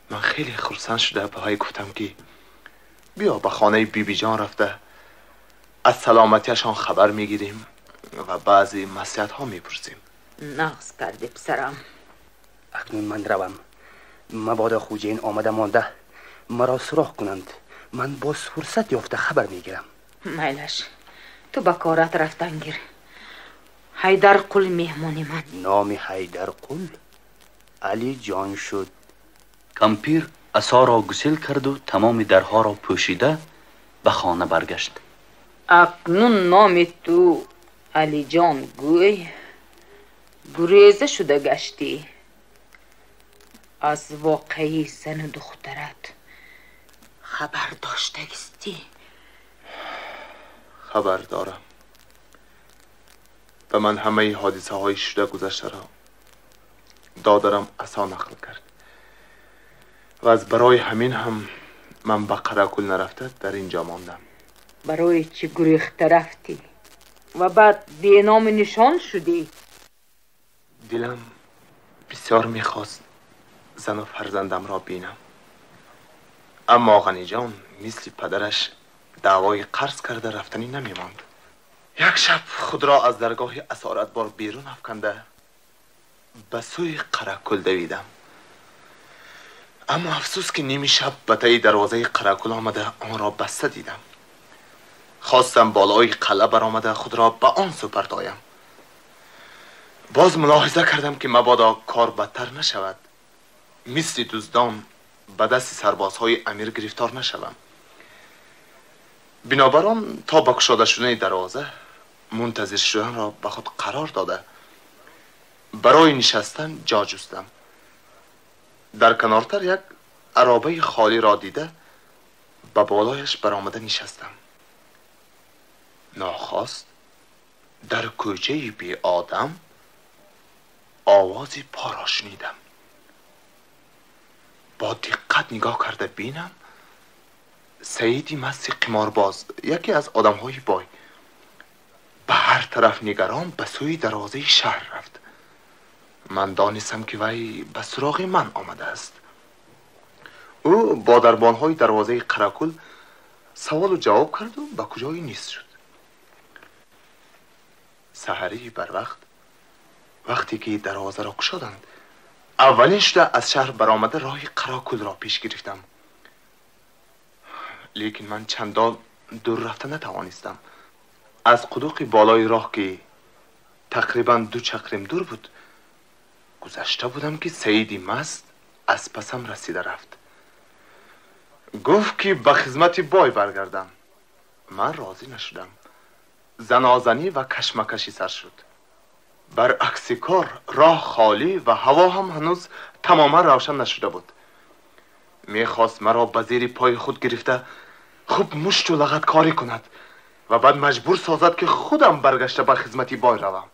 ман хеле хурсанд шуда ба вай гуфтам, ки биё, ба хонаи Бибиҷон рафта аз саломатиашон хабар мегирем ва баъзе маслиҳатҳо мепурсем. Нағз кардӣ, писарам. Акнун ман равам, мабодо хӯҷаин омада монда маро суроғ кунанд. Ман боз фурсат ёфта хабар мегирам. Майлаш, ту ба корат рафтан гир. Ҳайдарқул меҳмони ман. Номи Ҳайдарқул Алиҷон шуд. Кампир Асоро гусел карду тамоми дарҳоро пӯшида ба хона баргашт. Акнун номи ту Алиҷон, гӯй, гуреза шуда гаштӣ. Аз воқеаи зану духтарат хабар доштагистӣ? Хабар дорам. Ба ман ҳамаи ҳодисаҳои шуда гузаштаро додарам Асо нақл кард ва аз барои ҳамин ҳам ман ба Қаракул нарафта, дар ин ҷо мондам. Барои чӣ гурехта рафтӣ ва баъд беному нишон шудӣ? Дилам бисёр мехост зану фарзандамро бинам, аммо Ғаниҷон мисли падараш даъвои қарз карда рафтанӣ намемонд. Як шаб худро аз даргоҳи асоратбор берун афканда, ба сӯи Қаракул давидам, аммо афсӯс, ки ними шаб ба таи дарвозаи Қаракул омада, онро баста дидам. Хостам болои қалъа баромада, худро ба он сӯ партоям. Боз мулоҳиза кардам, ки мабодо кор бадтар нашавад, мисли дуздон ба дасти сарбозҳои амир гирифтор нашавам. Бинобар он то ба кушода шудани дарвоза мунтазир шуданро ба худ қарор дода, барои нишастан ҷо ҷустам. Дар канортар як аробаи холиро дида, ба болояш баромада нишастам. Нохост дар кӯчаи беодам овози поро шунидам. Бо диққат нигоҳ карда бинам, Саиди масти қиморбоз, яке аз одамҳои бой, ба ҳар тараф нигарон ба сӯи дарвозаи шаҳр рафт. Ман донистам, ки вай ба суроғи ман омадааст. Ӯ бо дарбонҳои дарвозаи Қаракул саволу ҷавоб карду ба куҷое нест шуд. Саҳарии барвақт, вақте ки дарвозаро кушоданд, аввалин шуда аз шаҳр баромада, роҳи Қаракулро пеш гирифтам. Лекин ман чандон дур рафта натавонистам. Аз қудуқи болои роҳ, ки тақрибан 2 чақрим дур буд, гузашта будам, ки Саиди маст аз пасам расида рафт. Гуфт, ки ба хизмати бой баргардам. Ман розӣ нашудам. Занозанӣ ва кашмакашӣ сар шуд. Баръакси кор, роҳ холӣ ва ҳаво ҳам ҳанӯз тамоман равшан нашуда буд. Мехост маро ба зери пои худ гирифта, хуб мушту лагадкорӣ кунад ва баъд маҷбур созад, ки худам баргашта ба хизмати бой равам.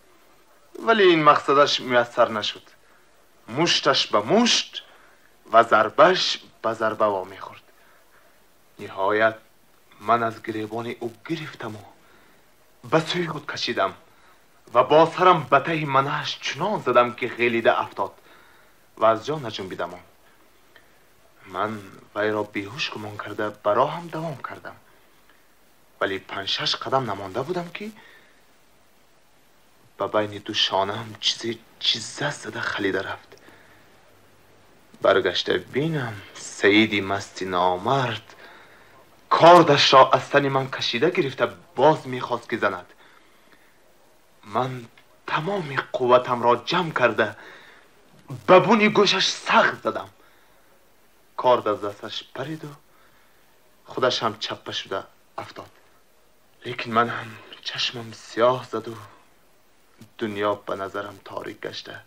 Вале ин мақсадаш муяссар нашуд. Мушташ ба мушт ва зарбаш ба зарба вомехӯрд. Ниҳоят ман аз гиребони ӯ гирифтаму ба сӯи худ кашидам ва бо сарам ба таҳи манааш чунон задам, ки ғелида афтод ва аз ҷо наҷунбида монд. Ман вайро беҳуш гумон карда, ба роҳам давом кардам, вале панҷ-шаш қадам намонда будам, ки ба байни ду шонаам чизе чиза зада халида рафт. Баргашта бинам Саиди масти номард кордаш ро аз тани ман кашида гирифта боз мехост ки занад. Ман тамоми қувватамро ҷамъ карда ба буни гӯшаш сахт задам. Корд аз дасташ париду худаш ҳам чаппа шуда афтод. Лекин ман ҳам чашмам сиёҳ заду дунё ба назарам торик гашта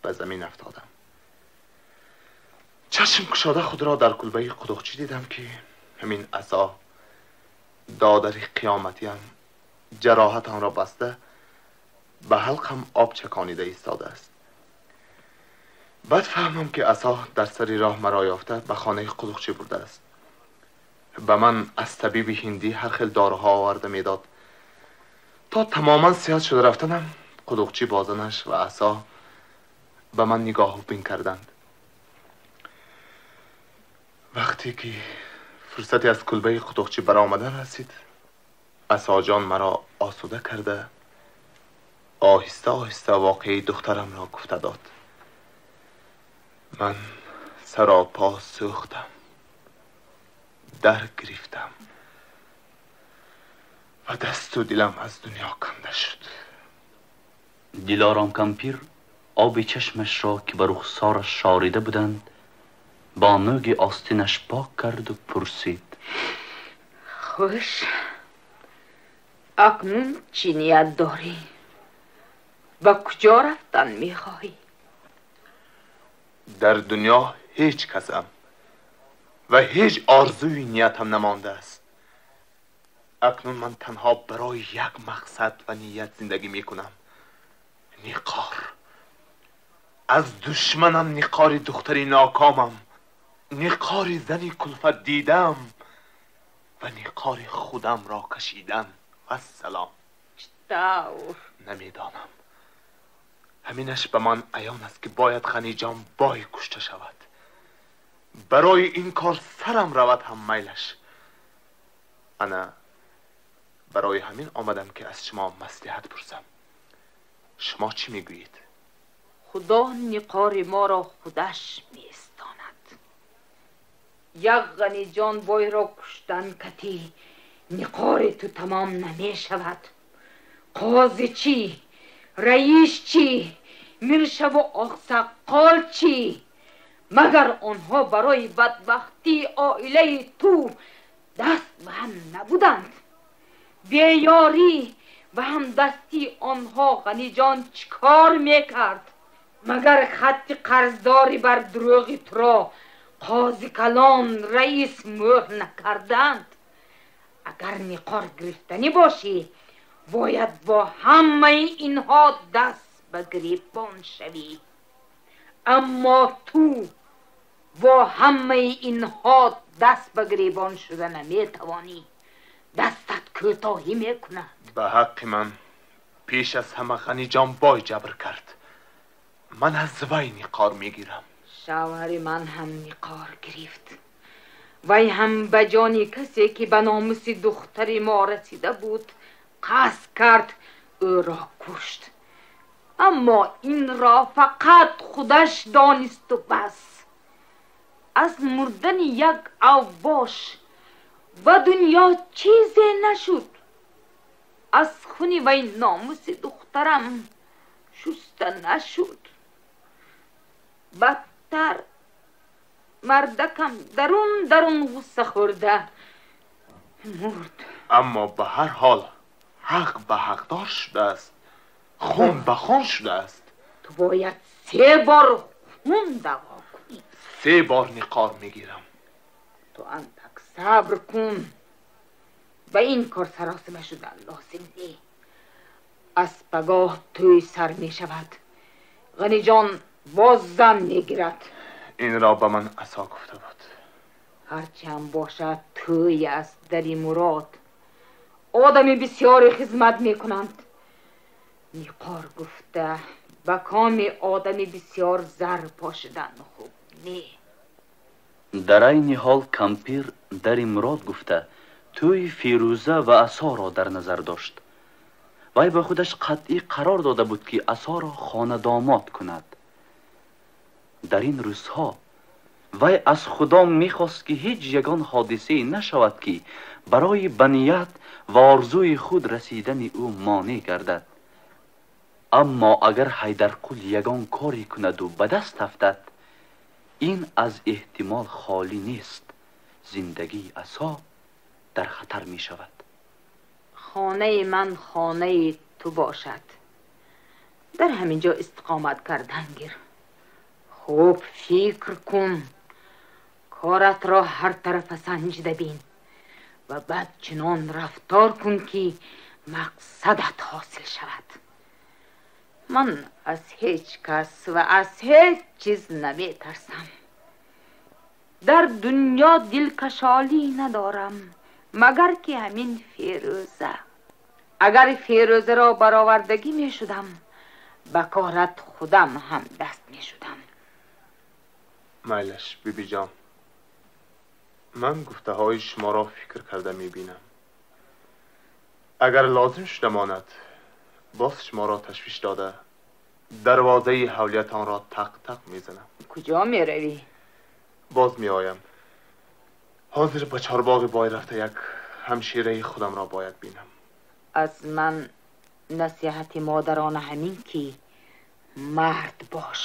ба замин афтодам. Чашм кушода худро дар кулбаи қудуқчӣ дидам ки ҳамин асо додари қиёматиам ҷароҳатамро баста ба ҳалқам об чаконида истодааст. Баъд фаҳмам ки асо дар сари роҳ маро ёфта ба хонаи қудуқчӣ бурдааст. Ба ман аз табиби ҳиндӣ ҳар хел доруҳо оварда медод. То тамоман сиҳат шуда рафтанам қудуқчӣ бо занаш ва асо ба ман нигоҳу бин карданд. Вақте ки фурсате аз кулбаи қудуқчӣ баромадан расид, асоҷон маро осуда карда оҳиста оҳиста воқеаи духтарамро гуфта дод. Ман саропо сӯхтам, дар гирифтам ва дасту дилам аз дунё канда шуд. Дилором кампир оби чашмашро ки ба рухсораш шорида буданд бо нӯги остинаш пок карду пурсид: Хуш, акнун чӣ ният дорӣ? Ба куҷо рафтан мехоҳӣ? Дар дунё ҳеҷ касам ва ҳеҷ орзуи ниятам намондааст. Акнун ман танҳо барои як мақсад ва ният зиндагӣ мекунам. Ниқор. Аз душманам ниқори духтари нокомам, ниқори зани кулфат дидам ва ниқори худамро кашидан. Вассалом. Чӣ тавр? Намедонам. Ҳаминаш ба ман аён аст ки бояд Ғаниҷон бой кушта шавад. Барои ин кор сарам равад ҳам майлаш. Ана барои ҳамин омадам ки аз шумо маслиҳат пурсам. Шумо чӣ мегӯед? Худо ниқори моро худаш меистонад. Як Ғаниҷон бойро куштан кати ниқори ту тамом намешавад. Қози чӣ? Раис чӣ? Миршаву оқсаққол чӣ? Магар онҳо барои бадбахтии оилаи ту даст ба ҳам набуданд? Беёрӣ ва ҳамдастии онҳо Ғаниҷон чӣ кор мекард? Магар хатти қарздорӣ бар дурӯғи туро қози калон раис мӯҳр накарданд? Агар ниқор гирифтанӣ бошӣ, бояд бо ҳамаи инҳо даст ба гиребон шавӣ. Аммо ту бо ҳамаи инҳо даст ба гиребон шуда наметавонӣ. Дастат кӯтоҳӣ мекунад. Ба ҳаққи ман пеш аз ҳама Ғаниҷон бой ҷабр кард. Ман аз вай ниқор мегирам. Шавҳари ман ҳам ниқор гирифт. Вай ҳам ба ҷони касе ки ба номуси духтари мо расида буд қасд кард, ӯро кушт. Аммо инро фақат худаш донисту бас. Аз мурдани як авбош ба дунё чизе нашуд. Аз хуни вай номуси духтарам шуста нашуд. Бадтар мардакам дарун дарун ғусса хӯрда мурд. Аммо ба ҳар ҳол ҳақ ба ҳақдор шудааст, хун ба хун шудааст. Ту бояд се бор хун даво кунӣ. Се бор ниқор мегирам. Ту андак сабр кун. Ба ин кор саросима шудан лозим не. Аз пагоҳ тӯй сар мешавад. Ғаниҷон боз зан мегирад. Инро ба ман асо гуфта буд. Ҳарчанд бошад тӯй аст дари мурод. Одами бисёре хизмат мекунанд. Ниқор гуфта ба коми одами бисёр зар пошидан хуб не. Дар айни ҳол кампир дари мурод гуфта тӯи Фирӯза ва асоро дар назар дошт. Вай ба худаш қатъӣ қарор дода буд ки асоро хонадомод кунад. Дар ин рӯзҳо вай аз Худо мехост, ки ҳеҷ ягон ҳодисае нашавад, ки барои ба ният ва орзуи худ расидани ӯ монеъ гардад. Аммо агар Ҳайдарқул ягон коре кунаду ба даст афтад, ин аз эҳтимол холӣ нест. Зиндагии Асо дар хатар мешавад. Хонаи ман хонаи ту бошад. Дар ҳамин ҷо истиқомат кардан гир. Хуб фикр кун, корат ро ҳар тарафа санҷида бин ва баъд чунон рафтор кун, ки мақсадат ҳосил шавад. Ман аз ҳеҷ кас ва аз ҳеҷ чиз наметарсам. Дар дунё дилкашолӣ надорам, магар ки ҳамин Фирӯза. Агар Фирӯзаро баровардагӣ мешудам, ба корат худам ҳам даст мешудам. Майлаш, бибиҷон, ман гуфтаҳои шуморо фикр карда мебинам. Агар лозим шуда монад, боз шуморо ташвиш дода, дарвозаи ҳавлиятонро тақ-тақ мезанам. Куҷо меравӣ? Боз меоям. Ҳозир ба чорбоғи бой рафта як ҳамшираи худамро бояд бинам. Аз ман насиҳати модарона ҳамин, ки мард бош.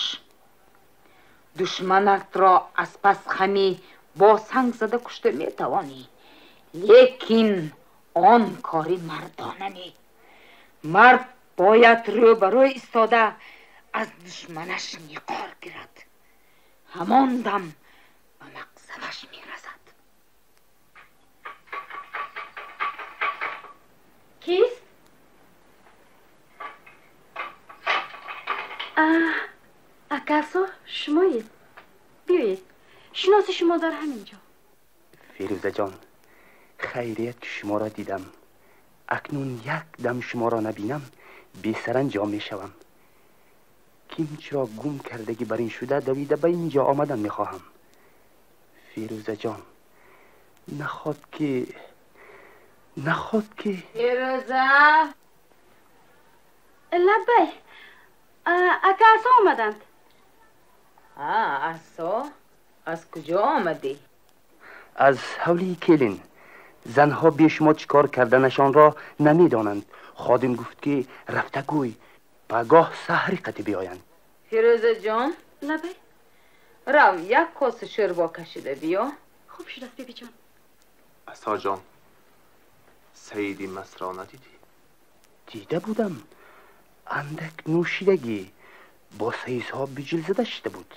Душманатро аз пас хамӣ бо санг зада кушта метавонӣ, лекин он кори мардона не. Мард бояд рӯбарӯ истода аз душманаш ниқор гирад. Ҳамон дам ба мақсадаш мерасад. Кист? Акасо, шумоед? Биёед, шиноси шумо дар ҳамин ҷо. Фирӯзаҷон, хайрият, ки шуморо дидам. Акнун як дам шуморо набинам, бесаранҷом мешавам. Кимчиро гум кардагӣ бар ин шуда, давида ба ин ҷо омадан мехоҳам. Фирӯзаҷон, наход ки Фирӯза! Лаббай, ака Асо омаданд. Асо, аз куҷо омадӣ? Аз ҳавлии келин. Занҳо бе шумо чӣ кор карданашонро намедонанд. Ходим гуфт, ки рафта гӯй, пагоҳ саҳри қатӣ биёянд. Фирӯзаҷон! Лаббай. Рав, як коса шӯрбо кашида биё. Хуб шудааст, бибиҷон. Асоҷон, Саиди масро надидӣ? Дида будам, андак нӯшидагӣ бо саисҳо биҷил зада шида буд.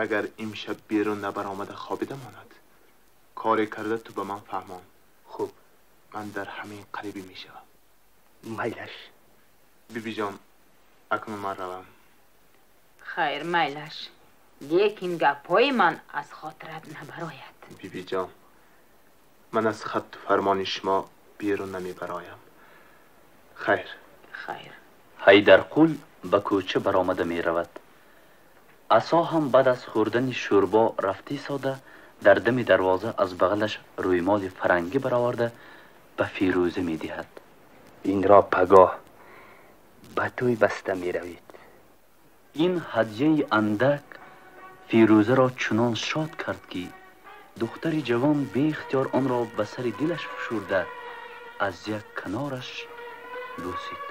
Агар имшаб берун набаромада хобида монад, коре карда ту ба ман фаҳмон. Хуб. Ман дар ҳамин қарибӣ мешавам. Майлаш. Бибиҷон, акнун ман равам. Хайр, майлаш, лекин гапҳои ман аз хотират набарояд. Бибиҷон, ман аз хатту фармони шумо берун намебароям. Хайр. Хайр. Ҳайдарқул ба кӯча баромада меравад. Асо ҳам баъд аз хӯрдани шӯрбо рафта истода, дар дами дарвоза аз бағалаш рӯймоли фарангӣ бароварда, ба Фирӯза медиҳад. Инро пагоҳ ба тӯй баста меравед. Ин ҳадияи андак Фирӯзаро чунон шод кард, ки духтари ҷавон беихтиёр онро ба сари дилаш фишурда, аз як канораш бӯсид.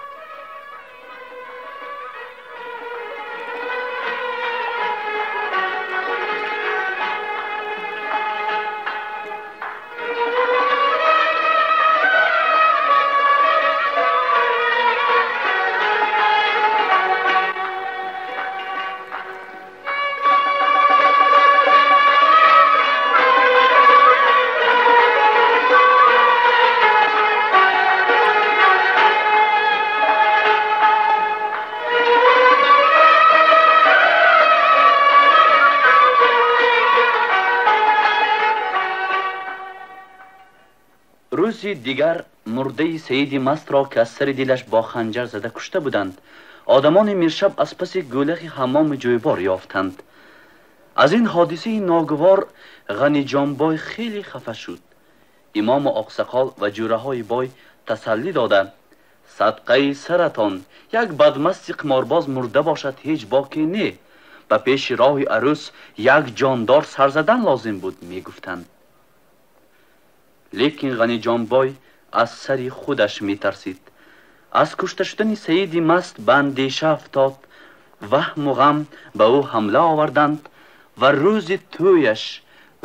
Рӯзи дигар мурдаи Саиди мастро, ки аз сари дилаш бо ханҷар зада кушта буданд, одамони Миршаб аз паси гӯлахи ҳаммоми ҷӯйбор ёфтанд. Аз ин ҳодисаи ногувор Ғаниҷонбой хеле хафа шуд. Имому оқсақол ва ҷӯраҳои бой тасаллӣ дода: «Садқаи саратон, як бадмасти қиморбоз мурда бошад, ҳеҷ боке не. ба пеши роҳи арӯс як ҷондор сар задан лозим буд, мегуфтанд. Лекин Ғаниҷонбой аз сари худаш метарсид. Аз кушта шудани Саиди маст ба андеша афтод. Ваҳму ғам ба ӯ ҳамла оварданд ва рӯзи тӯяш,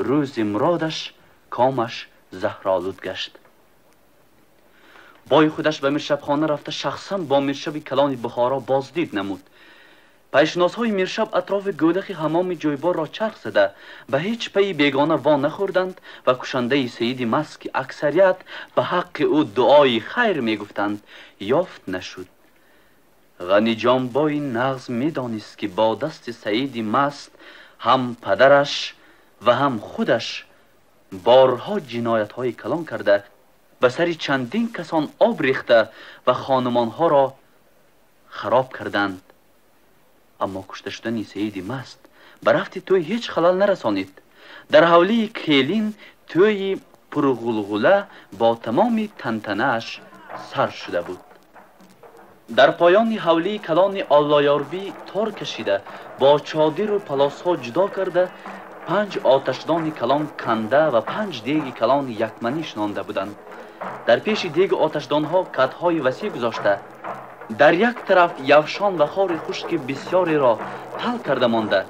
рӯзи муродаш комаш заҳролуд гашт. Бой худаш ба миршабхона рафта шахсан бо миршаби калони Бухоро боздид намуд. Пайшиносҳои миршаб атрофи гӯлахи ҳамоми ҷойборро чарх зада ба ҳеҷ пайи бегона во нахӯрданд ва кушандаи Саиди маст, ки аксарият ба ҳаққи ӯ дуои хайр мегуфтанд, ёфт нашуд. Ғаниҷонбои нағз медонист, ки бо дасти Саиди маст ҳам падараш ва ҳам худаш борҳо ҷиноятҳои калон карда, ба сари чандин касон об рехта ва хонумонҳоро хароб карданд. Аммо кушта шудани Саиди маст ба рафти тӯй ҳеҷ халал нарасонид. Дар ҳавлии келин тӯйи пурғулғула бо тамоми тантанааш сар шуда буд. Дар поёни ҳавлии калони Оллоёрбӣ тор кашида, бо чодиру палосҳо ҷудо карда, 5 оташдони калон канда ва 5 деги калони якманӣ шинонда буданд. Дар пеши деги оташдонҳо катҳои васеъ гузошта, дар як тараф явшон ва хори хушки бисёреро тал карда монда,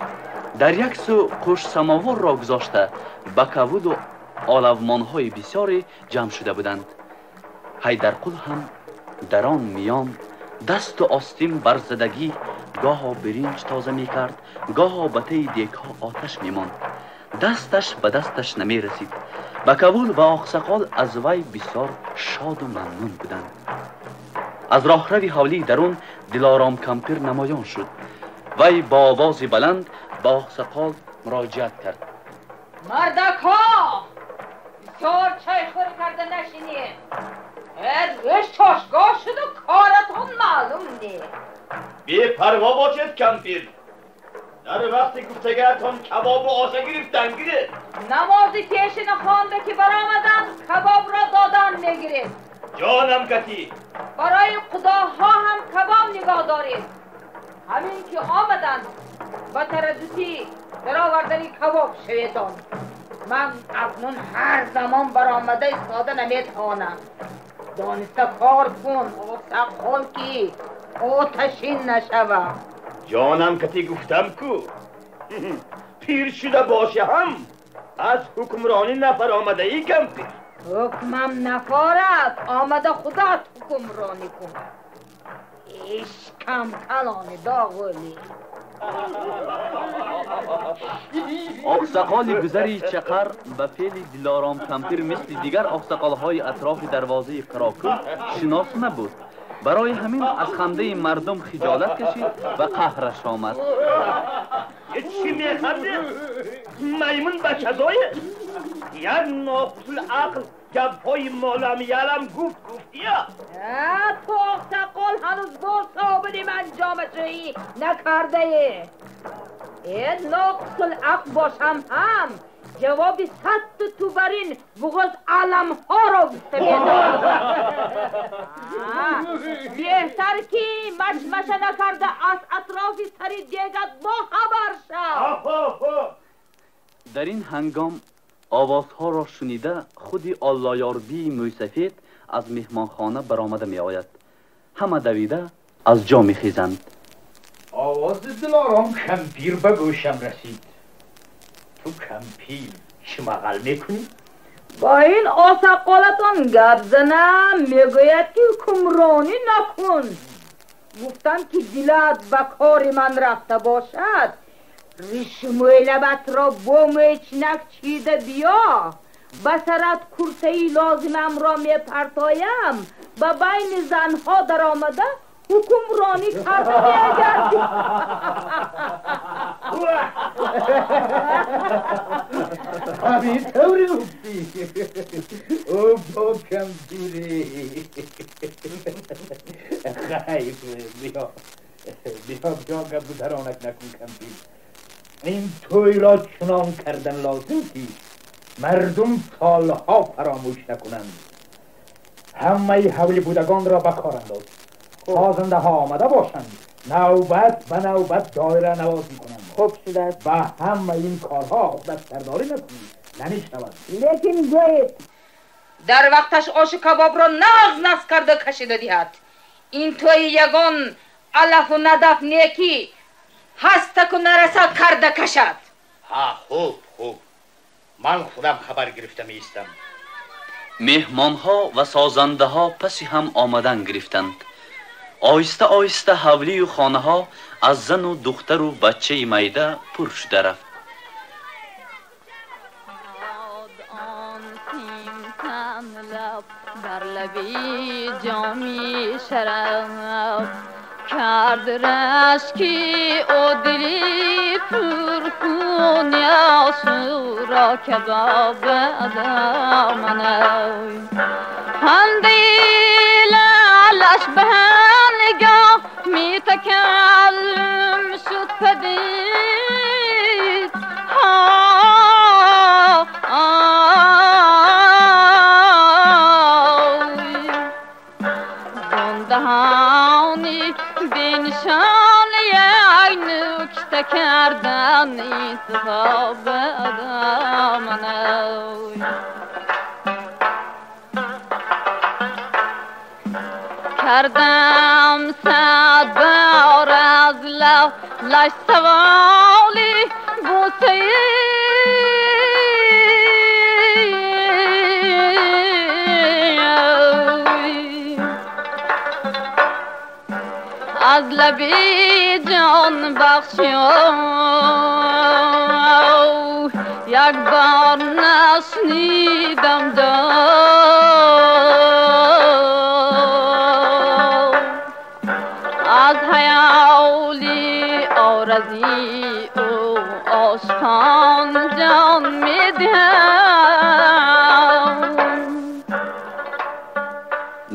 дар як сӯ қӯшсамоворро гузошта, ба кавуду олавмонҳои бисёре ҷамъ шуда буданд. Ҳайдарқул ҳам дар он миён дасту остин барзадагӣ гоҳо биринҷ тоза мекард, гоҳо ба таи дегҳо оташ мемонд. Дасташ ба дасташ намерасид. Ба кавул ва оқсақол аз вай бисёр шоду мамнун буданд. Аз роҳрави ҳавлии дарун Дилором кампир намоён шуд. Вай бо овози баланд ба оқсақол муроҷиат кард. Мардакҳо, бисёр чойхӯрӣ карда нашинед. Рӯз чошгоҳ шуду коратон маълум нест. Бепарво бошед, кампир. Дар вақти гуфтагаатон кабобу оша гирифтан гиред. Намози пешина хонда ки баромаданд, кабобро додан мегиред. Ҷонам катӣ. Барои худоҳо ҳам кабоб нигоҳ доред. Ҳамин ки омаданд, ба тараддуди даровардани кабоб шаведон. Ман акнун ҳар замон баромада истода наметавонам. Дониста кор кун, оқсақол, ки оташин нашавам. Ҷонам катӣ гуфтам ку, пир шуда боша ҳам аз ҳукмронӣ нафаромадаӣ, кампир. Ҳукмам нафорад, омада худат ҳукмронӣ кун. Ишкам калони доғули. Оқсақоли гузари чақар ба феъли Дилором кампир мисли дигар оқсақолҳои атрофи дарвозаи Қарокӯл шинос набуд. Барои ҳамин аз хандаи мардум хиҷолат кашид ва қаҳраш омад. Чӣ механдед? Маймун бачадое? Як ноқисул ақл гапҳои молам ялам гуфт гуфтия. Ту оқсақол ҳанӯз боз собири ман ҷомашӯӣ накардае. Ноқисул ақл бошам ҳам ҷавоби садту тубарин буғоз аламҳоро гуфта медодам. Беҳтар ки машмаша накарда аз атрофи сари дегат бохабар шав. Дар ин ҳангом овозҳоро шунида худи Оллоёрбии мӯйсафед аз меҳмонхона баромада меояд. Ҳама давида аз ҷо мехезанд. Овози Дилором кампир ба гӯшам расид. Ту кампир чӣ мағал мекунӣ? Бо ин осақолатон гап занам, мегӯяд ки ҳукмронӣ накун. Гуфтам ки дилат ба кори ман рафта бошад, риши мӯйлабатро бо мӯйчинак чида биё, ба сарат куртаи лозимамро мепартоям, ба байни занҳо даромада ҳукмронӣ карда мегардӣ. Ҳамин тавре гуфтӣ? Ӯ бо кампире. Хайр, биё биё биё, гапу даронак накун, кампир. Ин тӯйро чунон кардан лозим, ки мардум солҳо фаромӯш накунанд. Ҳамаи ҳавли будагонро ба кор андоз. Созандаҳо омада бошанд, навбат ба навбат доира навозӣ кунанд. خوب شده است. با همه این کارها خودت سرداری نکنی نمیشود. لیکن گوید در وقتش آش کباب را نغز نغز کرده کشیده دیهد. این توی یگان علف و ندف نیکی هستک و نرسد کرده کشد. ها خوب خوب، من خودم خبر گرفته میستم. مهمانها و سازنده ها پسی هم آمدن گرفتند. آهسته آهسته حولی و خانه ها از زن و دختر و بچه میده پر شده رفت. بر لبی جامی شراب کرد رشکی او دلی پر خون عاشورا کباب دامنای هندی لالش به نگاه می تکلم شد پدید. ها دهانی بینشان یک نکته کردن انتخاب دامنای کردم صد بار از لش سوالی بوسه از لبی جان بخشی یک بار نشنیدم داد از حیالی آرزی او عاشقان جان میدهم.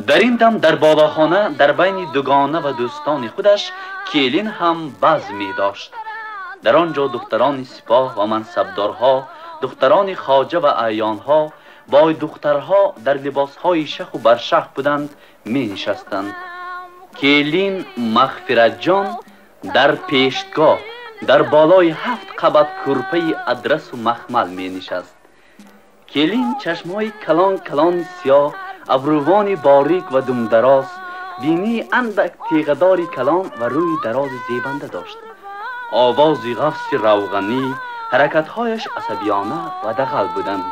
در این دم در بالاخانه در بین دوگانه و دوستان خودش کیلین هم بزم می داشت. در آنجا دختران سپاه و منصبدارها، دختران خواجه و اعیانها با دخترها در لباسهای شخ و برشخ بودند می نشستند. کیلین مغفرت جان در پیشگاه در بالای 7 قبط کرپه ادرس و مخمل می نشست. کیلین چشمهای کلان کلان سیاه، ابروان باریک و دمدراز، بینی اندک تیغه‌دار کلان و روی دراز زیبنده داشت. آواز غفص روغنی، حرکتهایش عصبیانه و دغل بودند.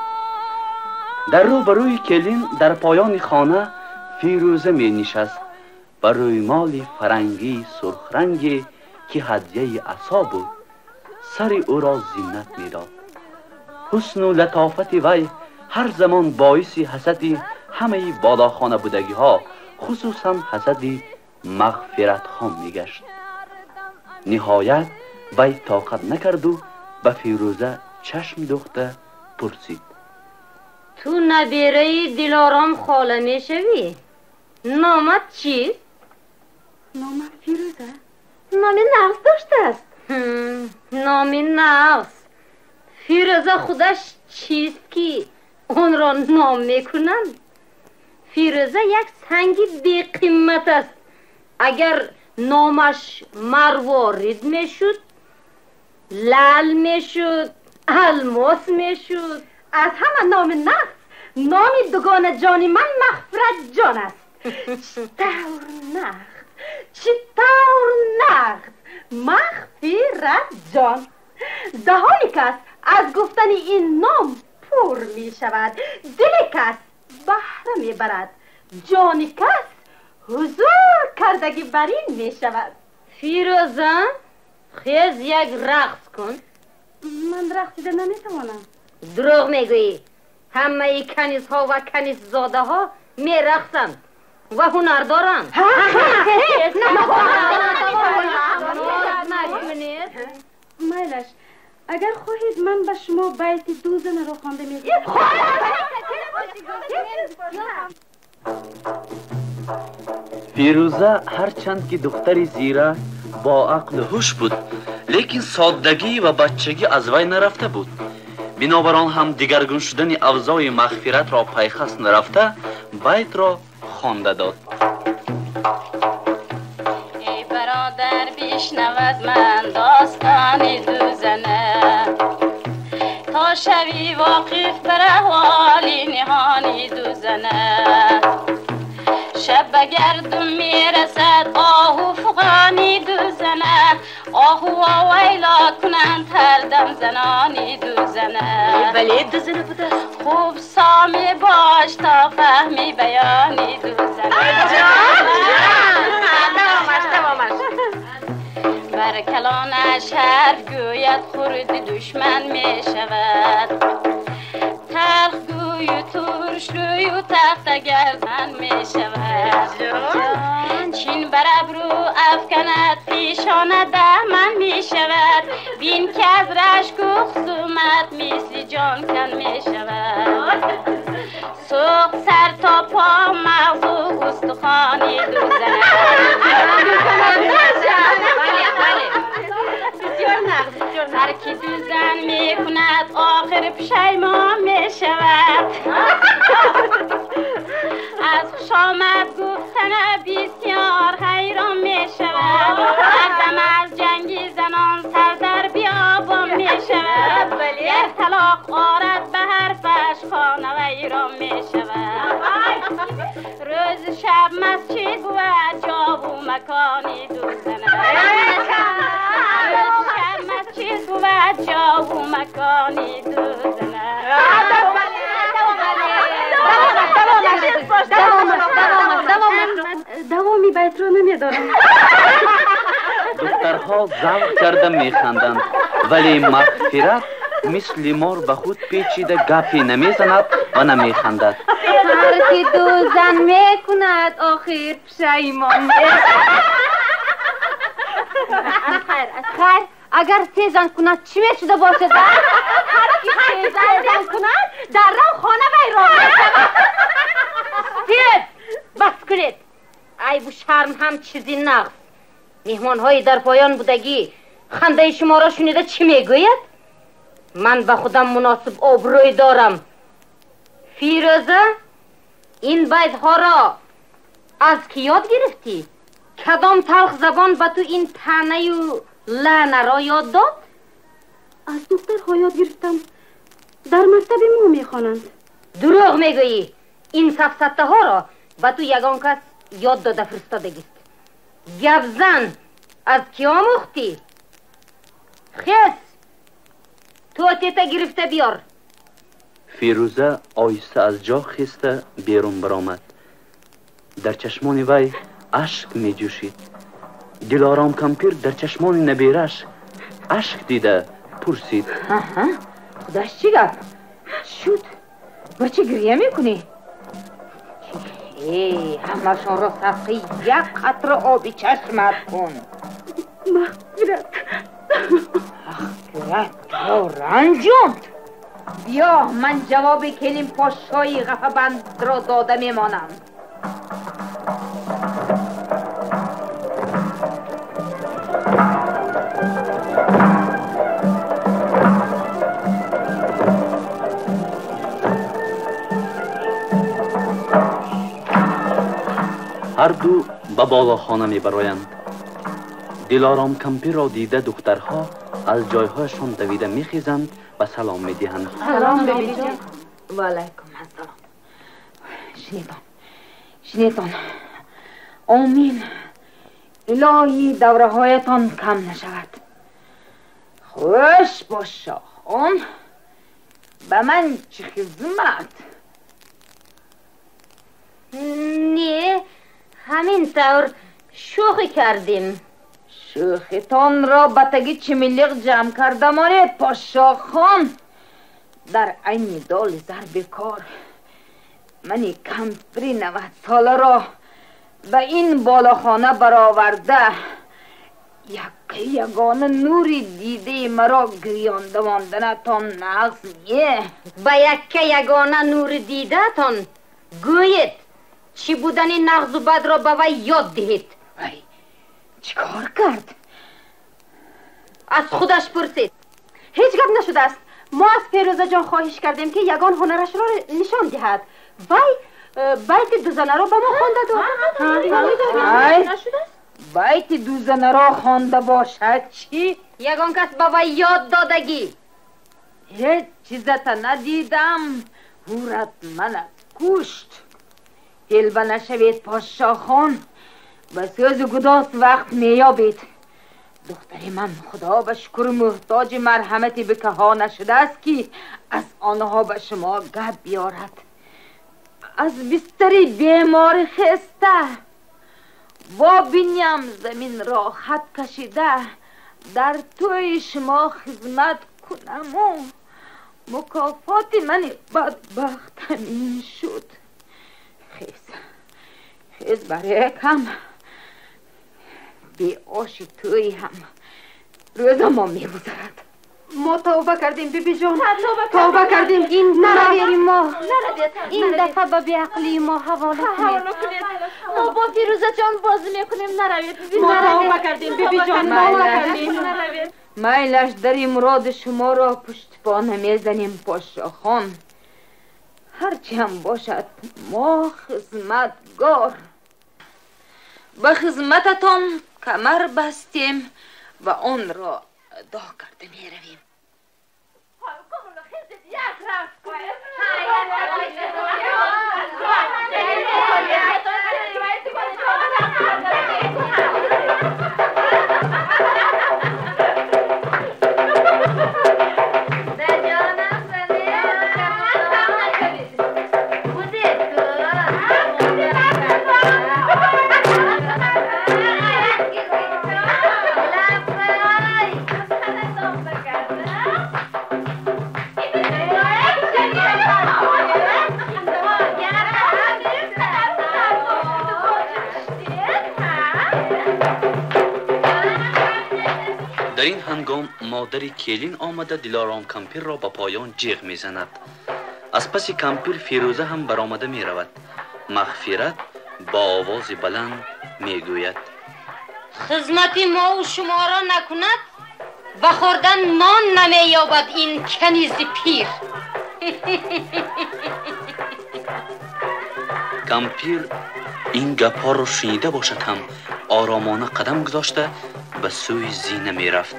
در روبروی کلین در پایان خانه فیروزه می نشست و رویمال فرنگی سرخ رنگی که هدیه عصا بود سر او را زینت می داد. حسن و لطافت وی هر زمان باعث حسد همه بالاخانه بودگی ها، خصوصا حسد مغفرت خان می گشت. نهایت وی طاقت نکرد و به فیروزه چشم دوخته پرسید: تو نبیره دلارام خاله می شوی؟ نامت چیست؟ نامم فیروزه. نام نغز داشته است. نام نغز. فیروزه خودش چیست که اون را نام میکنند؟ فیروزه یک سنگ بی قیمت است. اگر نامش مروارید میشد، لعل میشد، الماس میشد. از همه نام نغز نام دوگانه جان من مغفرت جان است. چطور نغز، چطور نغز، مغفرت جان. دهان کس از گفتن این نام پر می شود، دل کس بهره می برد، جان کس حضور کردگی برین می شود. فیروزه خیز یک رقص کن. من رقصیده نمی توانم. دروغ میگویی. همه کنیز ها و کنیز زاده ها می رقصند و هنر دارند. میلش اگر خواهید من به شما بیت دو زن را خوانده می‌دهم. فیروزه هرچند که دختری زیرک با عقل و هوش بود، لیکن سادگی و بچگی از وی نرفته بود. بنابران هم دیگرگون شدن اوضاع مغفرت را پیخست نرفته بیت را خوانده داد. ای برادر بی نشنود من داستان دو زنه تا شوی واقف بر احوال نهانی دو زنه شب به گردم میرسد آهو فغانی دو زنه آهو و ویلا کنند هر دم زنانی دو زنه بله دو زنه بوده است خوب سامی باش تا فهمی بیانی دو زنه بر کلانش حرف گوید خورد دشمن می شود تلخ گوی و ترش روی و تخت گردن می شود چین بر ابرو افکند پیشانه دهمن می شود بین که از رشک و خصومت مثل جان کن می شود سوق سر تا پا مغز و استخوانی دو زنه هر کی دو زن می کند آخر پشیمان می شود از خوش آمد گفتن بسیار حیران می شود هر دم از جنگ زنان سر در بیابان می شود یک طلاق آرد به حرفش خانه ویران می شود روز شب مسجد بود جا و مکانی دو زنه روز شب مسجد بود جا و مکانی دو زنه давоми байтро намедонам. Духтарҳо завқ карда механданд, вале Мағфират мисли мор ба худ печида гапе намезанад ва намехандад. Ҳар ки ду зан мекунад, охир пушаймон аз хайр, аз хайр. Агар се зан кунад, чӣ мешуда бошад? Ҳар ки се зан кунад, дар рав хона вайрон мешавад. Тед, бас кунед. Айбу шарм ҳам чизи нағз. Меҳмонҳои дар поён будагӣ хандаи шуморо шунида чӣ мегӯяд? Ман ба худам муносиб обрӯй дорам. Фирӯза, ин байтҳоро аз кӣ ёд гирифтӣ? Кадом талх забон ба ту ин таънаю лаънаро ёд дод? Аз духтарҳо ёд гирифтам. Дар мактаби мо мехонанд. Дурӯғ мегӯӣ. Ин сафсатаҳоро ба ту ягон кас ёд дода фиристодагист. Гапзан аз кӣ омӯхтӣ? Хес, тӯтета гирифта биёр. Фирӯза оҳиста аз ҷо хеста берун баромад. Дар чашмони вай ашк меҷӯшид. Дилором кампир дар чашмони набераш ашк дида пурсид. Худаш чӣ гап? Шуд? Ба чӣ гирья мекунӣ? Эй, ҳамашонро садқи як қатра оби чашмат кун. Мағфират. Мағфират то ранҷонд. Биё, ман ҷавоби келин подшоҳи ғафабандро дода мемонам. Ҳар ду ба болохона мебароянд. Дилором кампирро дида духтарҳо аз ҷойҳояшон давида мехезанд ва салом медиҳанд. Салом, бибиҷон. Ва алайкум ассалом. Шинетон, шинетон. Омин. Илоҳӣ давраҳоятон кам нашавад. Хуш бош, шоҳон. Ба ман чӣ хизмат? Не, ҳамин тавр шӯхӣ кардем. Шӯхитонро ба таги чимилиқ ҷамъ карда монед, подшоҳхон. Дар айни доли зарби кор мани кампири 90-соларо ба ин болохона бароварда якка ягона нури дидаи маро гирёнда монданатон нағз не. Ба якка ягона нури дидаатон гӯед чӣ будани нағзу бадро ба вай ёд диҳед. Вай, чӣ кор кард? Аз худаш пурсед. Ҳеҷ гап нашудааст. Мо аз Фирӯзаҷон хоҳиш кардем ки ягон ҳунарашро нишон диҳад. Вай байти дузанаро ба мо хонда дод. Ай, Байти дузанаро хонда бошад чӣ? Ягон кас ба вай ёд додагӣ. Ҳеҷ чизата надидам, ҳурат мана кушт. Телба нашавед, подшоҳхон, ба сӯзу гудоз вақт меёбед. Духтари ман худо ба шукр муҳтоҷи марҳамати бикаҳо нашудааст, ки аз онҳо ба шумо гап биёрад. Аз бистари бемори хеста бо биням заминро хат кашида дар тӯи шумо хизмат кунаму мукофоти мани бадбахт ҳамин шуд. Хез, хез барекам, беоши тӯи ҳам рӯзамо мегузарад. Мо тавба кардем, бибиҷон, тавба кардем. Ин наравед мо, ин дафъа ба беақлии мо ҳавола кунед. Мо бо Фирӯзаҷон бозӣ мекунем, наравед. Мо тавба кардем, бибиҷон, тавба кардем, наравед. Майлаш дари муроди шуморо пуштипо намезанем, подшоҳон. Ҳарчи ҳам бошад, мо хизматгор ба хизмататон камар бастем ва онро адо карда меравем. Дар ин ҳангом модари келин омада Дилором кампирро ба поён ҷиғ мезанад. Аз паси кампир Фирӯза ҳам баромада меравад. Мағфират бо овози баланд мегӯяд: хизмати мову шуморо накунад, ба хӯрдан нон намеёбад ин канизи пир. Кампир ин гапҳоро шунида бошад ҳам оромона қадам гузошта ба сӯи зина мерафт.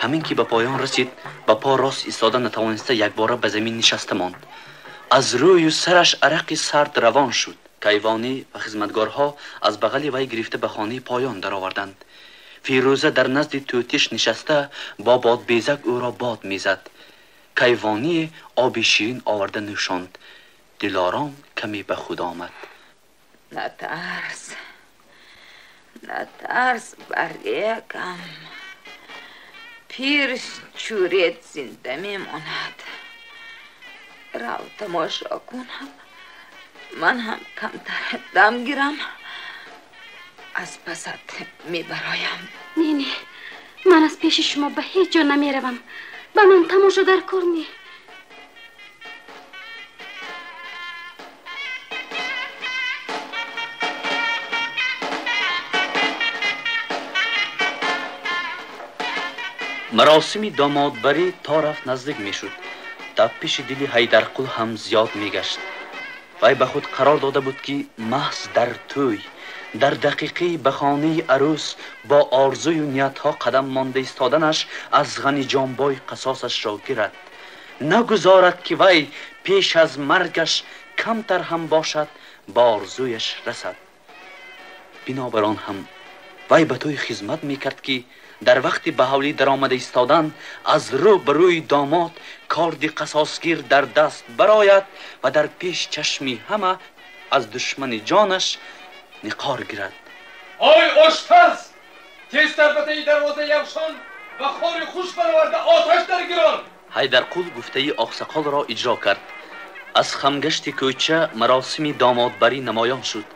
Ҳамин ки ба поён расид, ба по рост истода натавониста якбора ба замин нишаста монд. Аз рӯю сараш арақи сард равон шуд. Кайвонӣ ва хизматгорҳо аз бағали вай гирифта ба хонаи поён дароварданд. Фирӯза дар назди тӯтиш нишаста бо бодбезак ӯро бод мезад. Кайвонӣ оби ширин оварда нӯшонд. Дилором каме ба худ омад. Натарс, натарс, барекам. Пир чӯрет зинда мемонад. Рав тамошо кунам, ман ҳам камтар дам гирам, аз пасат мебароям. Не, не, ман аз пеши шумо ба ҳеҷ ҷо намеравам. Ба ман тамошо дар кор не. Маросими домодбарӣ то рафт наздик мешуд. Таппиши дили Ҳайдарқул ҳам зиёд мегашт. Вай ба худ қарор дода буд, ки маҳз дар тӯй, дар дақиқаи ба хонаи арӯс бо орзую ниятҳо қадам монда истоданаш аз Ғаниҷонбой қасосашро гирад. Нагузорад, ки вай пеш аз маргаш камтар ҳам бошад ба орзуяш расад. Бинобар он ҳам вай ба тӯй хизмат мекард, ки дар вақти ба ҳавлӣ даромада истодан аз рӯ ба рӯи домод корди қасосгир дар даст барояд ва дар пеш чашми ҳама аз душмани ҷонаш ниқор гирад. Ой ошпаз, тезтар ба таи дарвозаи явшон ва хори хуш бароварда оташ даргирон. Ҳайдарқул гуфтаи оқсақолро иҷро кард. Аз хамгашти кӯча маросими домодбарӣ намоён шуд.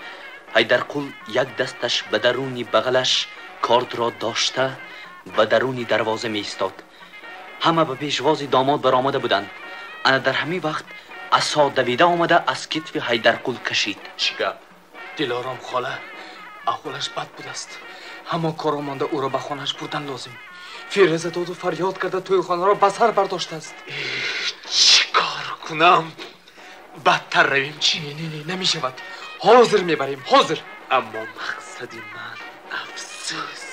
Ҳайдарқул як дасташ ба даруни бағалаш кордро дошта ба даруни дарвоза меистод. Ҳама ба пешвози домод баромада буданд. Ана дар ҳамин вақт асо давида омада аз китфи Ҳайдарқул кашид. Чӣ гап? Дилором хола аҳволаш бад будааст. Ҳамон корро монда ӯро ба хонааш бурдан лозим. Фирӯза доду фарёд карда тӯйхонаро ба сар бардоштааст. Чӣ кор кунам? Бадтар равем чӣ? Не, не, намешавад. Ҳозир мебарем, ҳозир. Аммо мақсади ман афз Афсӯс.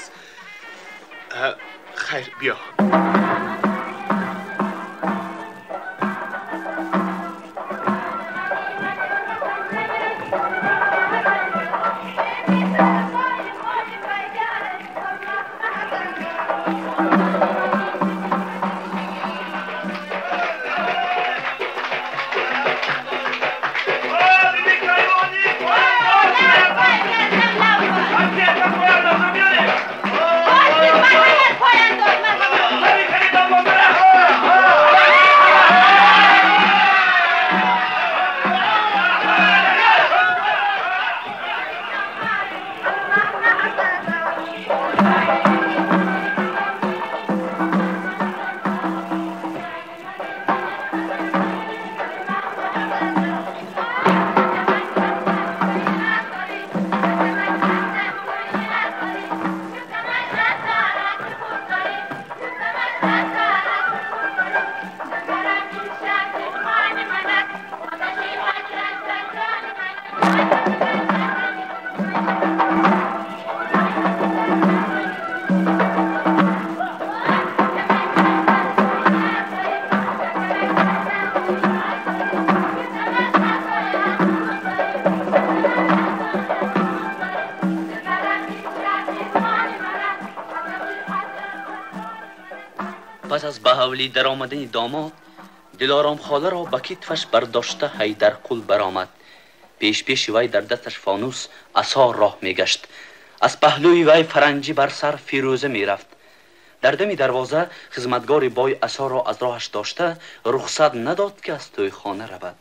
Хайр, биё. Пас аз ба ҳавлӣ даромадани домод, Дилором холаро ба китфаш бардошта Ҳайдарқул баромад. Пешпеши вай дар дасташ фонус асо роҳ мегашт. Аз паҳлӯи вай фаранҷӣ бар сар Фирӯза мерафт. Дар дами дарвоза хизматгори бой асоро аз роҳаш дошта рухсат надод, ки аз тӯйхона равад.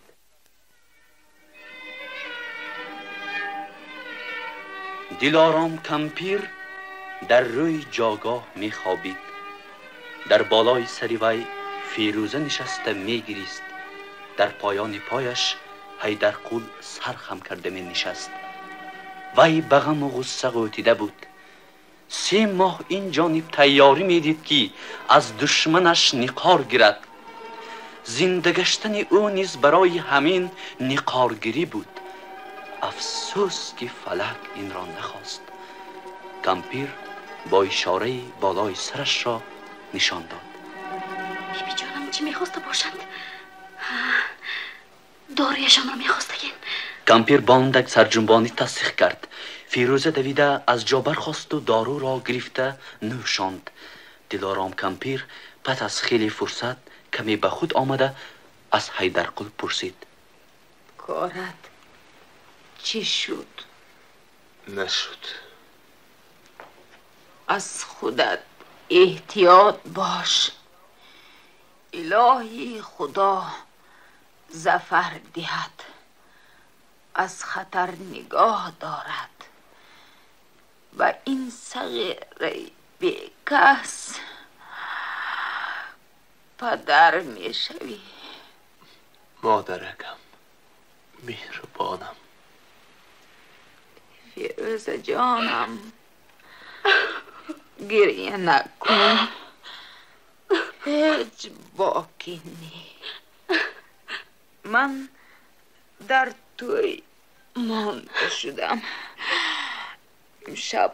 Дилором кампир дар рӯи ҷогоҳ мехобид. Дар болои сари вай Фирӯза нишаста мегирист. Дар поёни пояш Ҳайдарқул сар хам карда менишаст. Вай ба ғаму ғусса ғӯтида буд. 3 моҳ ин ҷониб тайёрӣ медид, ки аз душманаш ниқор гирад. Зинда гаштани ӯ низ барои ҳамин ниқоргирӣ буд. Афсӯс, ки фалак инро нахост. Кампир бо ишораи болои сарашро нишон дод. Биби ҷонам чӣ мехоста бошанд? Доруяшонро мехостагин. Кампир бондак сарҷунбонӣ тасдиқ кард. Фирӯза давида аз ҷо бархосту доруро гирифта нӯшонд. Дилором кампир пас аз хеле фурсат каме ба худ омада аз Ҳайдарқул пурсид: корат чӣ шуд? Нашуд. Аз худат эҳтиёт бош. Илоҳи Худо зафар диҳад, аз хатар нигоҳ дорад. Ба ин сағираи бекас падар мешавӣ. Модаракам, меҳрубонам. Фирӯза ҷонам, гиря накун. Ҳеҷ боки не. Ман дар тӯй монда шудам. Имшаб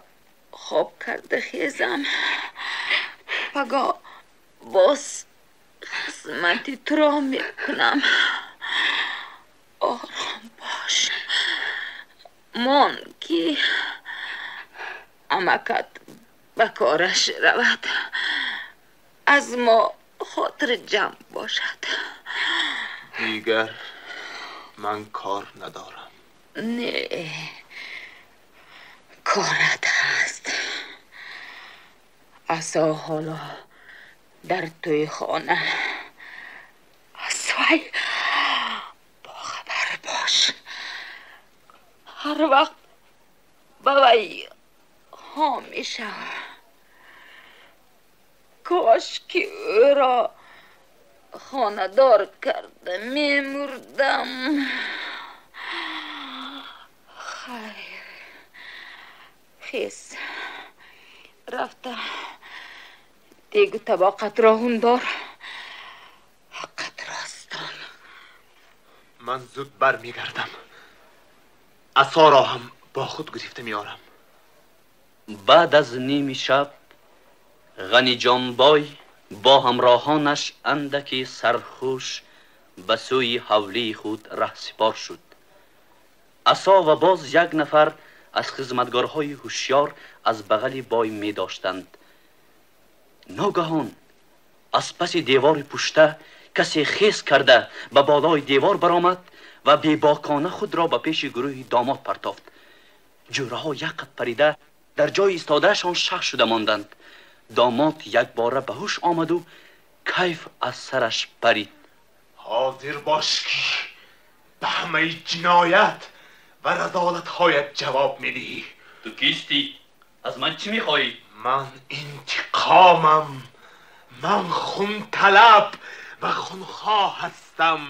хоб карда хезам. Пагоҳ боз хизмати туро мекунам. Ором бош. Мон ки амакат ба кораш равад, аз мо хотирҷамъ бошад. Дигар ман кор надорам. Не, корат ҳаст. Асо ҳоло дар тӯйхона. Аз вай бохабар бош. Ҳар вақт ба вай ҳомӣ шав. Кош ки ӯро хонадор карда мемурдам. Хайр, хез рафта дегу табоқатро ҳундор. Ҳаққат ростон. Ман зуд бармегардам. Асоро ҳам бо худ гирифта меорам. Баъд аз ними шаб Ғаниҷонбой бо ҳамроҳонаш андаки сархуш ба сӯи ҳавлии худ раҳсипор шуд. Асо ва боз як нафар аз хизматгорҳои ҳушёр аз бағали бой медоштанд. Ногаҳон аз паси девори пушта касе хез карда ба болои девор баромад ва бебокона худро ба пеши гурӯҳи домод партофт. Ҷӯраҳо як қад парида дар ҷои истодаашон шах шуда монданд. Домод якбора ба ҳуш омаду кайф аз сараш парид. Ҳозир бош ки ба ҳамаи ҷиноят ва разолатҳоят ҷавоб медиҳӣ. Ту кистӣ? Аз ман чӣ мехоҳӣ? Ман интиқомам. Ман хунталаб ва хунхоҳ ҳастам.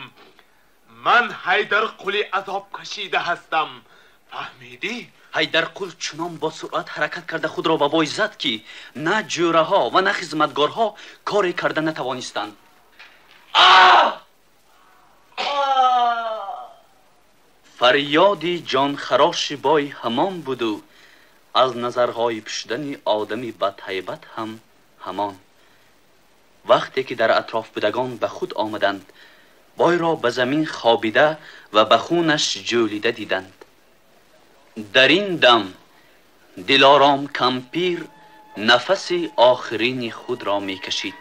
Ман Ҳайдарқули азоб кашида ҳастам. Фаҳмидӣ? Ҳайдарқул чунон бо суръат ҳаракат карда худро ба бой зад, ки на ҷӯраҳо ва на хизматгорҳо коре карда натавонистанд. Фарёди ҷонхароши бой ҳамон буду аз назар ғоиб шудани одами бадҳайбат ҳам ҳамон. Вақте ки дар атроф будагон ба худ омаданд, бойро ба замин хобида ва ба хунаш ҷӯлида диданд. Дар ин дам Дилором кампир нафаси охирини худро мекашид.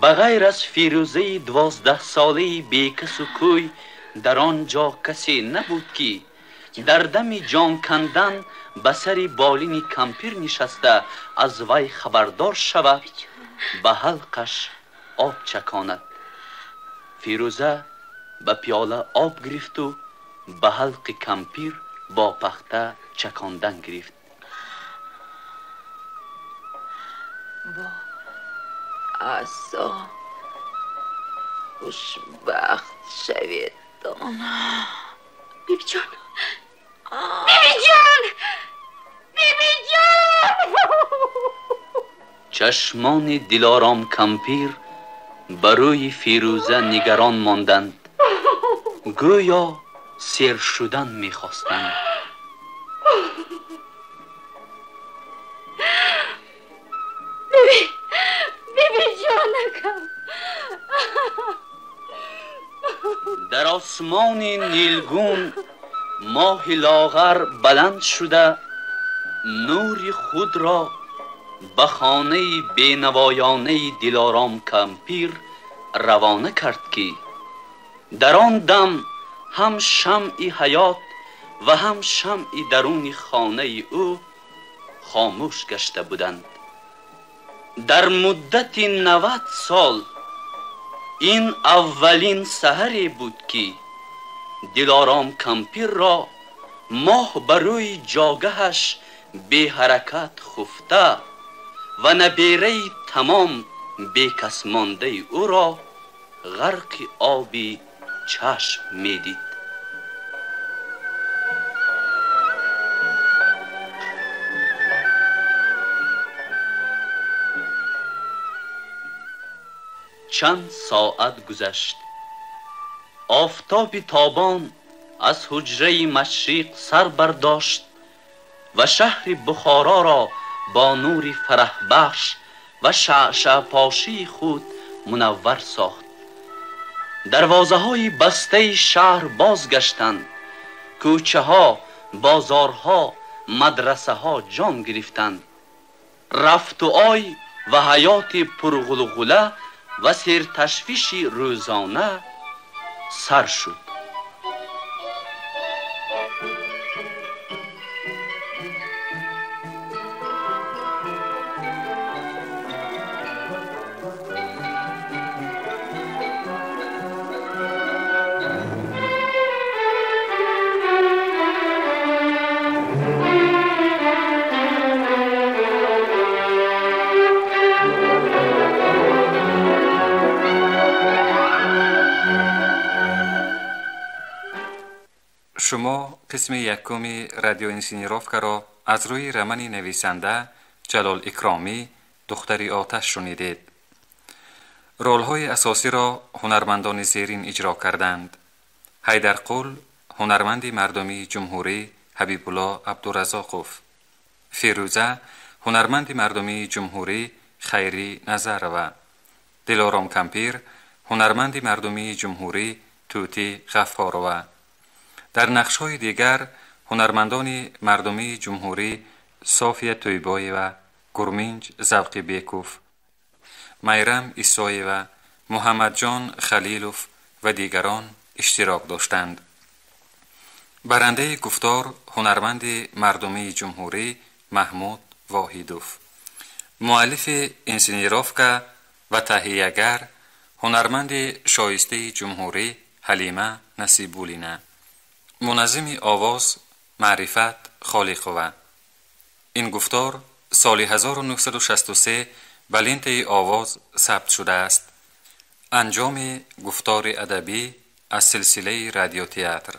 Ба ғайр аз Фирӯзаи 12-солаи бекасу кӯй дар он ҷо касе набуд, ки дар дами ҷон кандан ба сари болини кампир нишаста аз вай хабардор шавад, ба ҳалқаш об чаконад. Фирӯза ба пиёла об гирифту ба ҳалқи кампир бо пахта чакондан гирифт. Бо асо хушбахт шавед. Бибиҷон, бибиҷон, бибиҷон! Чашмони Дилором кампир ба рӯи Фирӯза нигарон монданд, гӯё сер шудан мехостанд. Бибиҷонакам! Дар осмони нилгун моҳи лоғар баланд шуда нури худро ба хонаи бенавоёнаи Дилором кампир равона кард, ки дар он дам ҳам шамъи ҳаёт ва ҳам шамъи даруни хонаи ӯ хомӯш гашта буданд. Дар муддати 90 сол ин аввалин саҳаре буд, ки Дилором кампирро моҳ ба рӯи ҷогаҳаш беҳаракат хуфта ва набераи тамом бекасмондаи ӯро ғарқи оби чашм медид. Чанд соат гузашт. Офтоби тобон аз ҳуҷраи машриқ сар бардошт ва шаҳри Бухороро бо нури фараҳбахш ва шаъшаъпошии худ мунаввар сохт. Дарвозаҳои бастаи шаҳр бозгаштанд. Кӯчаҳо, бозорҳо, мадрасаҳо ҷон гирифтанд. Рафту ой ва ҳаёти пурғулғула ва серташвиши рӯзона сар шуд. Шумо қисми якуми радиоинсценировкаро аз рӯи романи нависанда Ҷалол Икромӣ «Духтари оташ» шунидед. Ролҳои асосиро ҳунармандони зерин иҷро карданд: Ҳайдарқул, ҳунарманди мардумии ҷумҳурӣ Ҳабибулло Абдуразоқов, Фирӯза ҳунарманди мардумии ҷумҳурӣ Хайрӣ Назарова, Дилором кампир ҳунарманди мардумии ҷумҳурӣ Тӯтӣ Ғаффорова. Дар нақшҳои дигар ҳунармандони мардумии ҷумҳурӣ София Тӯйбоева, Гурминҷ Завқибеков, Майрам Исоева, Муҳаммадҷон Халилов ва дигарон иштирок доштанд. Барандаи гуфтор ҳунарманди мардумии ҷумҳурӣ Маҳмуд Воҳидов. Муаллифи инсценировка ва таҳиягар ҳунарманди шоистаи ҷумҳурӣ Ҳалима Насибуллина. Муназзими овоз Маърифат Холиқова. Ин гуфтор соли 1963 ба лентаи овоз сабт шудааст. Анҷоми гуфтори адабӣ аз силсилаи радиотеатр.